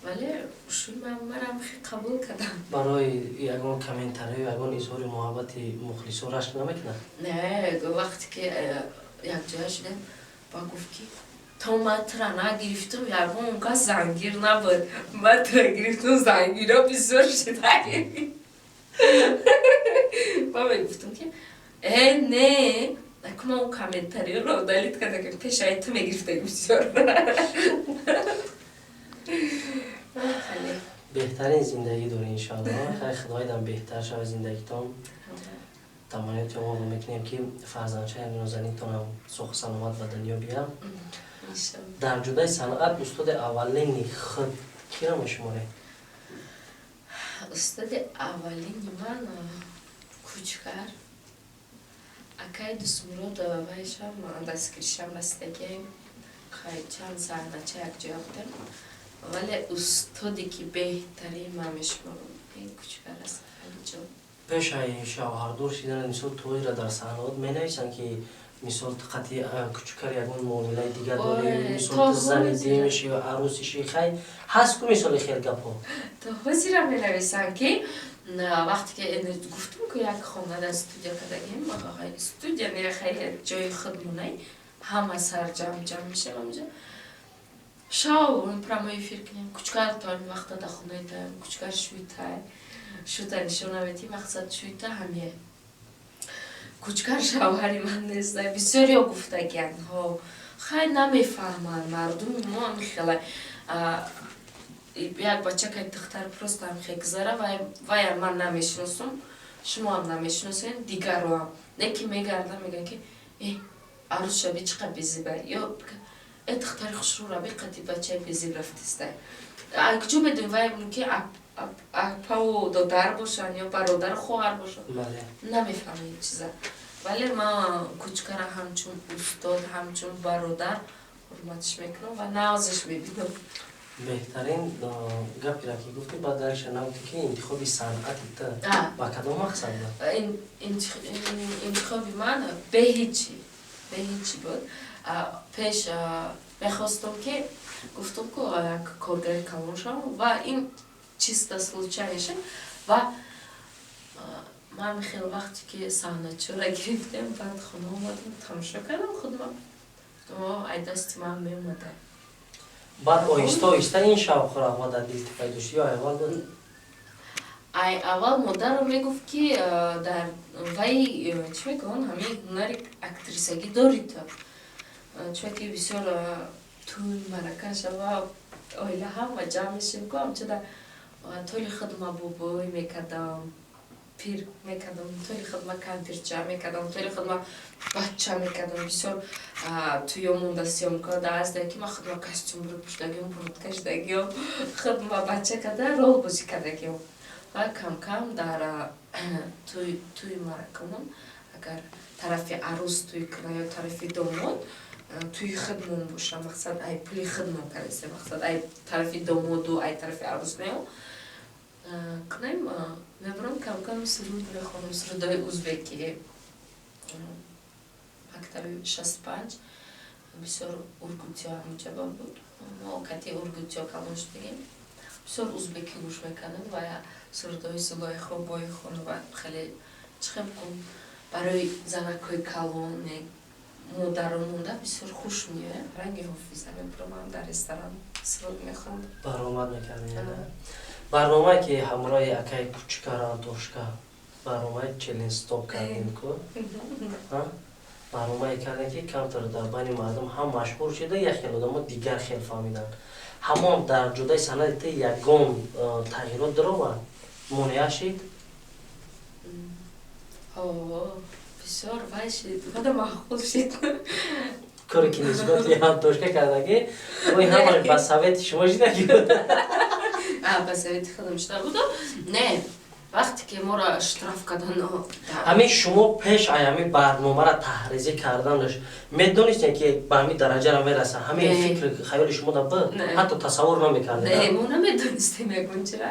вале шуй марам хе қабул кардам. Барои ягон комментариё, ягон изҳори муҳаббати мухлисо рашк намекунад? Не, вақте ки якҷоя шудем, ба гуфт ки то ман тура нагирифтум, ягон кас зангир набуд, ман тура гирифтум, зангиро бисёр шуда. Ба мегуфтум ки э, не, акма он комментариёро удалить карда, ки пешаи ту мегирифтаги бисёр. Беҳтарин зиндагӣ дорӣ, иншоалло. Хай, худоидам беҳтар шава зиндагитон. Таманниёти омода мекунем, ки фарзандчаи нозанинтонам соҳу саломат ба дунё биям. Дар ҷодаи санъат устоди аввалини худ киро мешуморед? Устоди аввалини ман Кучкар, акай Дусмурод. Вайшам дастгиришам расидагием, чанд саҳнача якҷоя будем, вале устоде ки беҳтарин ман мешуморам, ин Кучкар аст, Алиҷон. Пешаи шавҳардор шидана, мисол, тоира дар саҳнаот менависанд, ки, мисол, қати Кучукар ягон муомилаи дигар дорӣ, мисол, ту зани дуюмиши ё арӯсиши, хай ҳаст ку, мисоли, хел гапҳо? То ҳозира менависанд, ки вақте ки гуфтум, ки як хона дар студия кардагим, студия не, хай, ҷои худмонай, ҳама сарҷам ҷамъ мешавем ҳамҷа, шав прямой эфир кунем. Кучкар то ҳамин вақта дар хонаи таем, Кучкар шӯйтай, шӯта нишон наметӣ, мақсад шӯйта ҳамие. Кучкар шавҳари ман нест, бисёриё гуфтагиянд. Ҳо, хай, намефаҳманд мардуми мо, ҳамихела як бачакай духтар просто ҳамихе гузара, ваям ман намешиносум, шумоам намешиносем, дигароам не, ки мегардам, мегӯянд, ки э, арӯс шаби чӣ қад безиба, ё э, духтари хушрӯ раби қади бачаи безиб рафтиста. Куҷо медонӣ, вай мумкин апаву додар бошанд ё бародару хоҳар бошанд, намефаҳмем ин чиза. Вале ман Кучкара ҳамчун устод, ҳамчун бародар ҳурматиш мекунам ва навзиш мебинам. Беҳтарин гапера ки гуфтӣ, баъд дарша нагуфтӣ, ки интихоби санъати ту ба кадом мақсад буд? Интихоби ман беҳичи буд. Пеш мехостум, ки гуфтум ку, як коргари калон шавам, ва ин чисто случайно шуд. Ва ман хеле вақте ки саҳначора гирифтем, баъд хона омадам, тамошо кардам худма, ай дасти ман меомада. Баъд оҳиста оҳиста ин шавқу рағбат дар дил пайдо шуд ё аввал буд? Ай аввал модарам мегуфт, ки дар вай чӣ мегӯянд, ҳамин ҳунари актрисагӣ дорӣ ту, чунки бисёр тӯй марака шава, оила ҳама ҷамъ мешем ку, ҳамчуда толи хидма бобой мекардам, пир мекардам, толи хидма кампирча мекардам, толи хидма бача мекардам. Бисёр тӯё монда, съёмка да ҳаста, ки ман хидма костюм пӯшидагиём, буртка шидагиём, хидма бача карда рол бозӣ кардагиём. Ва камкам дар тӯи маракамон, агар тарафи арӯс тӯй кунад ё тарафи домод, тӯи хидмон боша, мақсад, ай пули хидмон кардасем, мақсад, ай тарафи домоду ай тарафи арӯс нео кунем, мебарам, камкам суруд мехонам, сурудои узбекӣ. Мактаби 65 бисёр ургутиё ҳамҷаба буд, мо кати ургутиё калон шудагем, бисёр узбекӣ гӯш мекардем ва сурудҳои Зулайхо Бойхонова хеле чӣ хел кун, барои занакҳои калон, модарон монда бисёр хуш меояд. Ранги Ҳофиза мебуромам, дар ресторан суруд мехондам. Баромад мекардем. Барномае ки ҳамроҳи акаи Кучкар Антошка барномаи челлендж стоп кардем ку, барномае кардем, ки камтар дар байни мардум ҳам машҳур шуда, як хел одамо дигар хел фаҳмиданд. Ҳамон дар ҷодаи санъати ту ягон тағйирот даровард, монеа шид? Бисёр вай шид, мада маъқул шид. Коре ки нисбати Антошка кардагӣ, ой, ҳамаш ба совети шумо шидаги? Ба совети худам шуда буду. Не, вақте ки моро штраф кардан. Ҳамин шумо пеш ай ҳамин барномаро таҳризӣ карданаш медонистем, ки ба ҳамин дараҷаро мерасад? Ҳамин фикр хаёли шумо да буд, ҳатто тасаввур намекардед? Не, мо намедонистем ягон чира.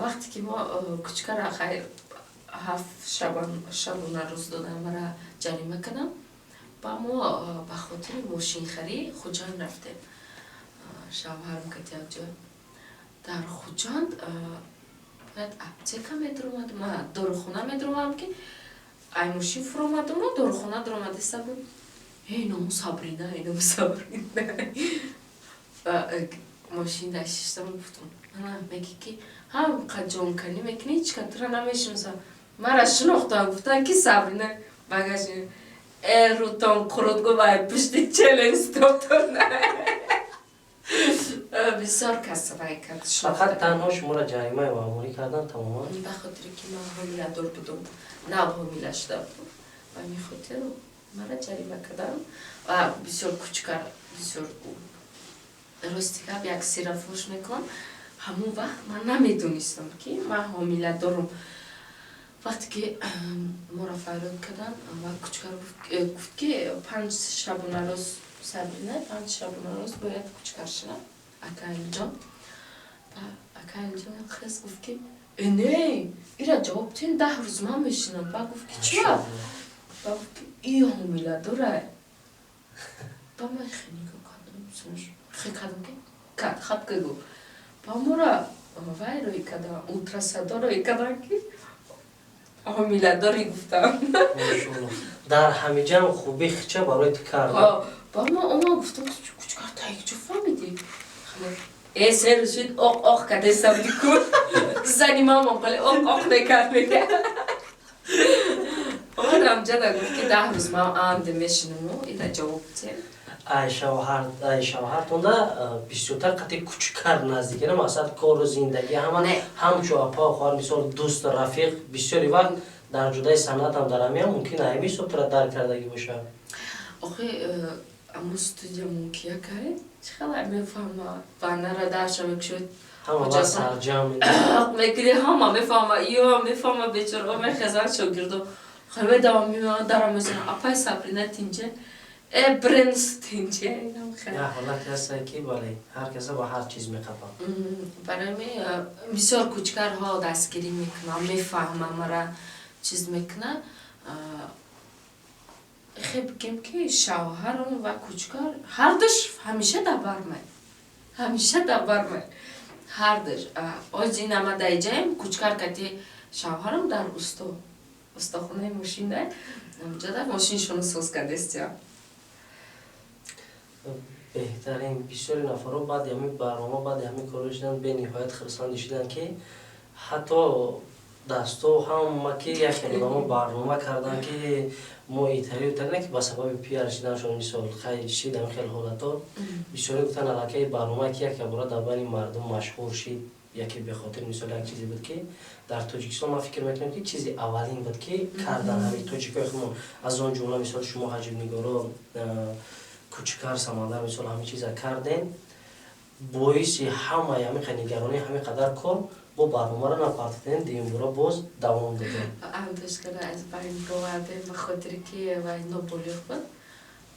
Вақте ки мо Кучкара, хай, 7 шабона рӯз додан, мара ҷарима кардам, ба мо ба хотири мошинхарӣ Хуҷанд рафтем, шавҳарам кати якҷоя. Дар Хуҷанд бояд аптека медуромадам, ма дорухона медуромадам, ки ай мошин фуромадаму дорухона дуромадиста буд: «Эй, ному Сабрина, эй, ному Сабрина». Мошин да шиштам, гуфтам: «Ана, меги ки ҳам ҷонканӣ мекунӣ, ҳеч ка тура намешиносам, мара шинохтам, гуфтан ки Сабрина багаж». «Э, рутон қурут», гуфт, «ай пушти челлендж стопто бисёр кас вай кард». Фақат танҳо шуморо ҷаримаи маъмурӣ кардан, тамоман? Ба хотире ки ман ҳомиладор будум, нав ҳомила шуда будум, ба ҳамин хотир Мара ҷарима кардам ва бисёр кучкар, бисёр, рости гап, як сира фош мекунам. Ҳамон вақт ман намедонистам, ки ман ҳомила дорам. Вақте ки моро фарёд кардам ва кучкар гуфт, ки 5 шабонарӯз, Сабрина 5 шабонарӯз бояд кучкар шавад, акаилҷон. Акаилҷон хес гуфт, ки «Э, не, ира ҷавоб тин, 10 рӯз ман мешинам». Ба гуфт, ки чия? Ба гуфт, ки и ҳомила дорай. Ба ман хе нигоҳ кардам, хе кардам, ки кад хаб гу. Ба мора вай рӯй кардам, ултрасадо рӯй кардам, ки ҳомиладорӣ, гуфтам. Дар ҳамиҷам хуби хича барои ту кард. Ба ма ома гуфтам: «Кучкар, та якҷо фаҳмидӣ?» Э, 3 рӯз шуд, оқ оқ кардеста буди ку, зани мамон қали оқ оқ мекард, мега. Омадам ҷада, гуфт, ки 10 рӯз ман анде мешинаму ира ҷавоб тем. Ай шавҳартонда бисёртар қати кучкар наздик, на масалан кору зиндагӣ ҳама, ҳамчу апа, хоҳар, мисол, дӯст, рафиқ. Бисёри вақт дар ҷудаи санъатам дар ҳамиам мумкин ҳами ҳисоб тура дарк кардагӣ бошад. Охи, аммо студиямон ки якай чӣ хела мефаҳма, банара дарша мекушод. Ҳама вақт сарҷам. Мекунӣ, ҳама мефаҳма, ё мефаҳма, бечорао мехезанд, шогирдо хеле давом меоянд, дарам мезананд: «Апай Сабрина тинче? Э, бренс тинче?» Як ҳолате ҳаста, ки бале, ҳар каса ба ҳар чиз меқапад. Барои ми бисёр кучкарҳо дастгирӣ мекунам, мефаҳмам, мара чиз мекуна. Хе бигем, ки шавҳарам ва кучкар ҳардуш ҳамеша дар бармай, ҳамеша дар бармай ҳардуш. Ози нама даиҷаем, кучкар кати шавҳарам дар устохонаи мошина, ҷада мошиншоно соз кардестиям. Беҳтарин. Бисёри нафарҳо баъди ҳамин барнома, баъди ҳамин корро шидан, бениҳоят хурсандӣ шуданд, ки ҳатто дасту ҳама, ки як хел одамо барнома карданд, ки мо италию не, ки ба сабаби пиар шиданшон, мисол, хай шид ҳамин хел ҳолатҳо. Бисёре гуфтанд, аллакай барномае ки як бора дар байни мардум машҳур шид, яке бехотир, мисол, як чизе буд, ки дар Тоҷикистон ман фикр мекунам, ки чизи аввалин буд, ки кардан ҳамин тоҷикои худмон, аз он ҷумла, мисол, шумо, ҳаҷибнигоро, Кучкар, Самандар, мисол, ҳамин чиза кардем. Боиси ҳамаи ҳамин нигаронии ҳамин қадар кор бо барномаро напартидем, дуюмбора боз давом додем. Андошкара аз байн бировардем, ба хотире ки вай ноболиғ буд,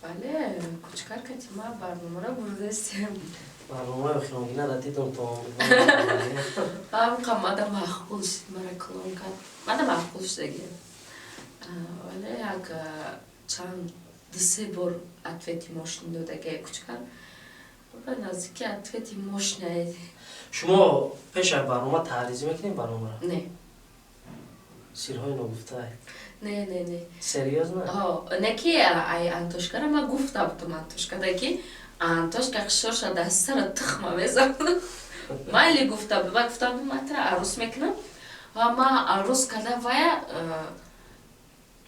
вале кучкар кати ма барномаро бурдастем. Барномаи охиронгинара дидум то. Ҳамқа мада маъқул шуд, мара клон кард, мада маъқул шудаги. Вале як чанд, 2-се бор ответи мошин додаги кучкар, ба наздики ответи мошина. Шумо пеш аз барнома таҳризӣ мекунед барномаро? Не. Сирҳои ногуфтаа. Не, не, не. Серьёзно? Не, ки ай Антошкара ма гуфта будам, Антошкада, ки Антошка хишорша дар сара тухма мезанам. Майли, гуфта будам, ма гуфта будам, ма тра арӯс мекунам ва ма арӯс карда вая,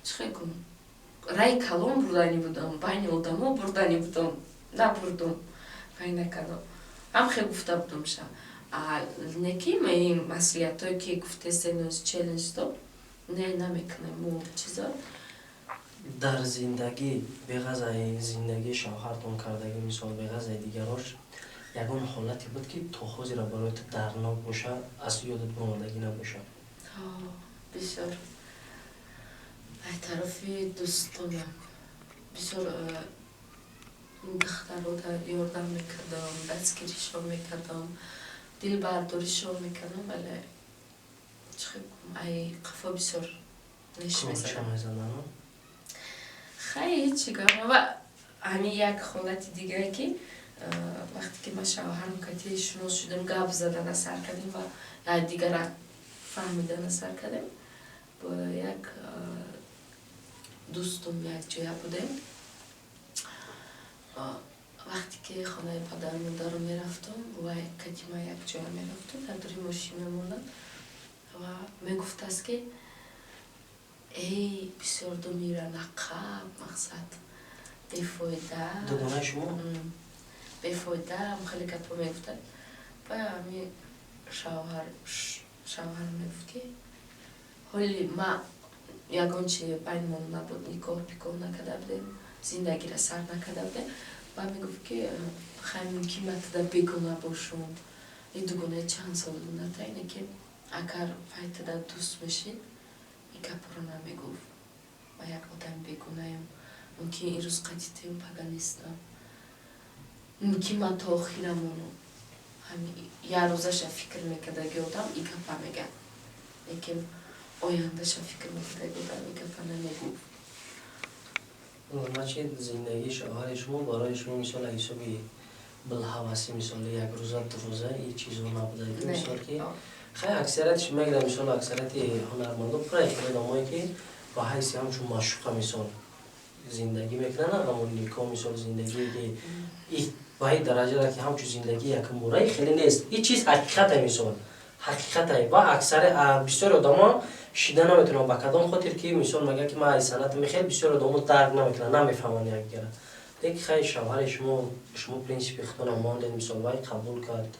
чӣ хел гум, рай калон бурдани будам, байни одамо бурдани будам, набурдум, вай накардам. Ҳам хел гуфта будам ша. Не ки ин маслиҳатое ки гуфтесеноз, челлендж то не намекунем мо чизо. Дар зиндагӣ, беғазаи зиндагии шавҳартон кардагӣ, мисол, беғазаи дигарош, ягон ҳолате буд, ки то ҳозира барои ту дарднок боша, аз ёдат баромадагӣ набошад? Бисёр. Ай тарафи дӯстонам бисёр духтаро ёрдам мекардам, дастгиришон мекардам, дилбардоришон мекардам, вале чӣ хел гум, ай қафо бисёр неш мезадам. Хай, ҳечи гап. Ва ҳамин як ҳолати дигае, ки вақте ки ма шавҳарам кати шинос шудем, гап задана сар кардем ва дигара фаҳмидана сар кардем, бо як дӯстум якҷоя будем. Вақте ки хонаи падару модару мерафтум, вай кати ма якҷоя мерафтум, дар дури мошин мемондам ва мегуфтааст, ки эй, бисёр думира нақаб, мақсад, бефоида. Дугонаи шумо? Бефоида, хеле гапо мегуфтад. Ба ҳами шавҳар мегуфт, ки ҳоли ма Ягон чи байнмон набуд, никоҳ пикоҳ накарда будем, зиндагиро сар накарда будем. Баъд мегуфт, ки хай, мумкин ба туда бегона бошум, и дугонаи чанд сол ната ине, ки агар вай туда дӯст мешид, ин гапҳоро намегуфт. Ма як одами бегонаем, мумкин ирӯз қатъи туем, пага нестам, мумкин ман то охира монам. Ҳами як рӯзаша фикр мекардаги одам и гапа мегӯяд, лекин ояндаша фикр мекардаги одам и гапа намегуфт. Значит, зиндагии шавҳари шумо барои шумо, мисол, ҳисоби билҳавасӣ, мисол, як рӯза, 2 рӯза и чизо набуда, мисол, ки хай аксариятш мегирам, мисол, аксарияти ҳунармандо пура хеле одамое, ки ба ҳайси ҳамчун маъшуқа, мисол, зиндагӣ мекунанд, аммо никоҳ, мисол, зиндагие ки ба ин дараҷара, ки ҳамчун зиндагии якумбораи, хеле нест. Ин чиз ҳақиқате, мисол, ҳақиқате, ва аксари бисёри одамо шида наметавонанд. Ба кадом хотир ки, мисол, мегӯяд, ки ман ай санъат мехел, бисёри одамо дарк намекунанд, намефаҳманд якдигара. Лекин хай, шавҳари шумо, шумо принсипи худтона мондед, мисол, вай қабул кард,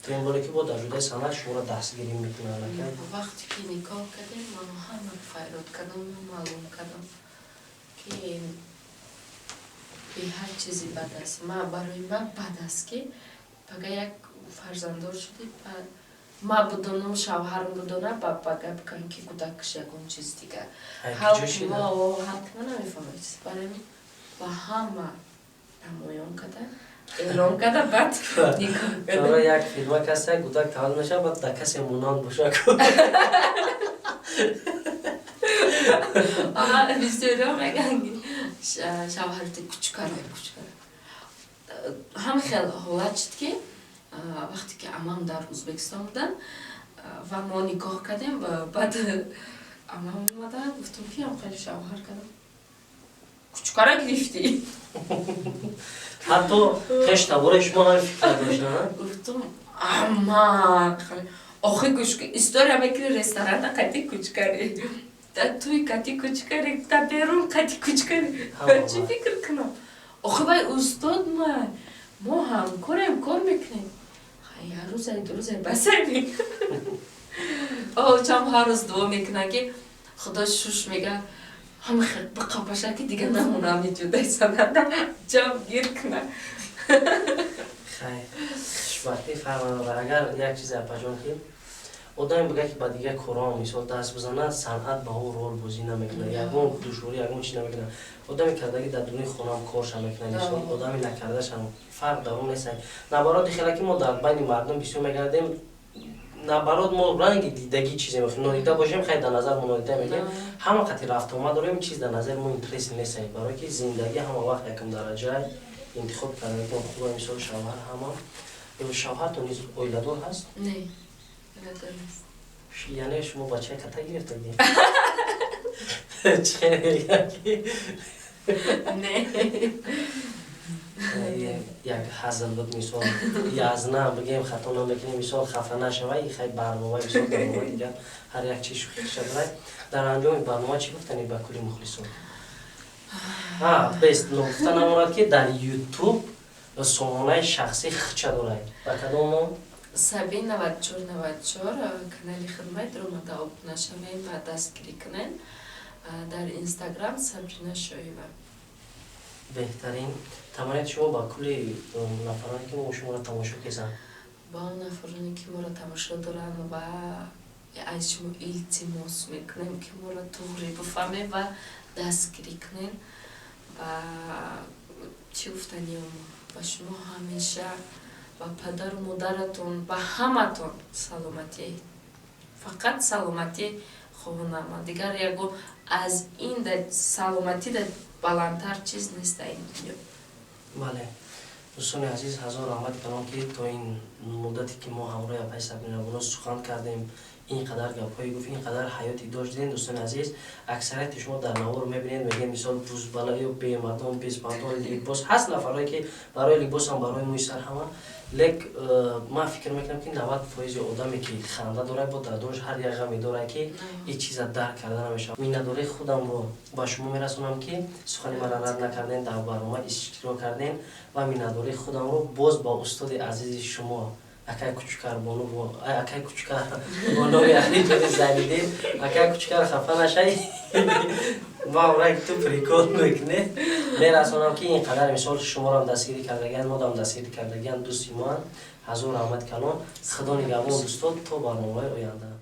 то ин боле ки бо дар ҷудаи санъат шуморо дастгирӣ мекунад. Вақте ки никоҳ кардем, ман ҳама файрод кардам, маълум кардам, ки беҳад чизи бад аст. Ма барои ман бад аст, ки пага як фарзанддор шудӣ, ма будонам, шавҳарам будона, ба пага бикан, ки кӯдакш ягон чиз дигар. Халқи мо намефаҳмад. Барои ба ҳама намоён карда, эълон карда, баъд никоҳ карда. Як филмак ҳаста, кӯдак таваллуд мешавад, баъд дар касе монанд бошад. Бисёриҳо мегӯянд, ки шавҳарти кучукара, кучукара. Ҳам хел ҳолат шуд, ки вақте ки амам дар Ӯзбекистон буданд ва мо никоҳ кардем, баъд амам омада, гуфтум, ки ам хеле шавҳар кардам, кучукара гирифтӣ. Ҳатто хештабораи шумо ҳам фикр доштанд? Гуфтум, ама охи гӯш, история мекунӣ, ресторана қати кучкари, да туй кати кучкари, да берун қати кучкари, чӣ фикр кунам? Охи вай устод, ма мо ҳамкорем, кор мекунем. Як рӯзай, 2 рӯзай басай. Чам ҳар рӯз дуо мекунам, ки Худо шуш мега, ҳама биқапаша, ки дига намонам ҷудаи санада, ҷам гир кунам. Хай, хушбахтӣ фарқ надорад. Агар як чизе, апаҷон, ки одаме бигӯяд, ки ба дигар корҳоам, мисол, даст бизанад, санъат ба ӯ рол бозӣ намекунад, ягон душворӣ, ягон чиз намекунад. Одаме кардаги дар дуни хонаам корша мекунад, мисол, одами накардашам фарқ дар он нест. Наоборот, хела ки мо дар байни мардум бисёр мегардем, наоборот, мо ранги дидагӣ чизе мехоҳем, нодида бошем, хай, дар назар мо нодида мегӯем, ҳама қати рафтуомад дорем, чиз дар назари мо интерес нест, барое ки зиндагӣ ҳама вақт якум дараҷа интихоб кардагитон хуб, мисол, шавҳар, ҳама шавҳартон низ оиладор ҳаст? Не, оиладор нест. Яъне шумо бачаи ката гирифтагӣ? Чӣ мегӯям ки Не. Як ҳазл буд, мисол, язна бигем, хато намекунем, мисол, хафа нашавай. Хай, барнома, мисол, барнома дигар, ҳар як чиз шӯхиша дорад. Дар анҷоми барнома чӣ гуфтанӣ ба кулли мухлисон? Бест ногуфта намонад, ки дар Ютуб сомонаи шахсӣ хча дорад, ба кадом ном? Саби 9494 канали хидмат ромада, обуна шавем ва дастгирӣ кунем. Дар Инстаграм Сабрина Шоева. Беҳтарин. Таманниёти шумо ба кулли нафароне, ки мо шуморо тамошо кесанд? Ба он нафароне, ки моро тамошо доранд, ва аз шумо илтимос мекунем, ки моро туғрӣ бифаҳмем ва дастгирӣ кунем. Ва чӣ гуфтаниам ба шумо: ҳамеша ба падару модаратон, ба ҳаматон саломатӣ, фақат саломатӣ хоҳонам. Дигар ягон аз ин саломатӣ да баландтар чиз нест дар ин дунё. Бале, дӯстони азиз, ҳазор раҳмати калон, ки то ин муддате, ки мо ҳамроҳи апаи Сабрина Бону сухан кардем, ин қадар гапҳое гуфт, ин қадар ҳаёти дошт. Дидем, дӯстони азиз, аксарияти шумо дар навор мебинед, мегӯед, мисол, бузбала ё бемардон, безпардон, либос ҳаст, нафарое ки барои либосам, барои мӯи сар, ҳама. Лек ман фикр мекунам, ки 90 фоизи одаме, ки ханда дорад, бо дар дунаш ҳар як ғаме дорад, ки ин чиза дарк карда намешавад. Миннатдории худамро ба шумо мерасонам, ки сухани маро рад накардем, дар барнома иштирок кардем, ва миннатдории худамро боз ба устоди азизи шумо. Акай Кучукар бону, акай Кучукар бо номи Алиҷони Зайниддин. Акай Кучукар, хафа нашай, ма урак ту прикол мекунед. Мерасонам, ки ин қадар мисол шуморам дастгирӣ кардагиан, модам дастгирӣ кардагиан, дӯсти моанд. Ҳазор раҳмат калон. Худо нигаҳбон, дӯстон, то барномаҳои оянда.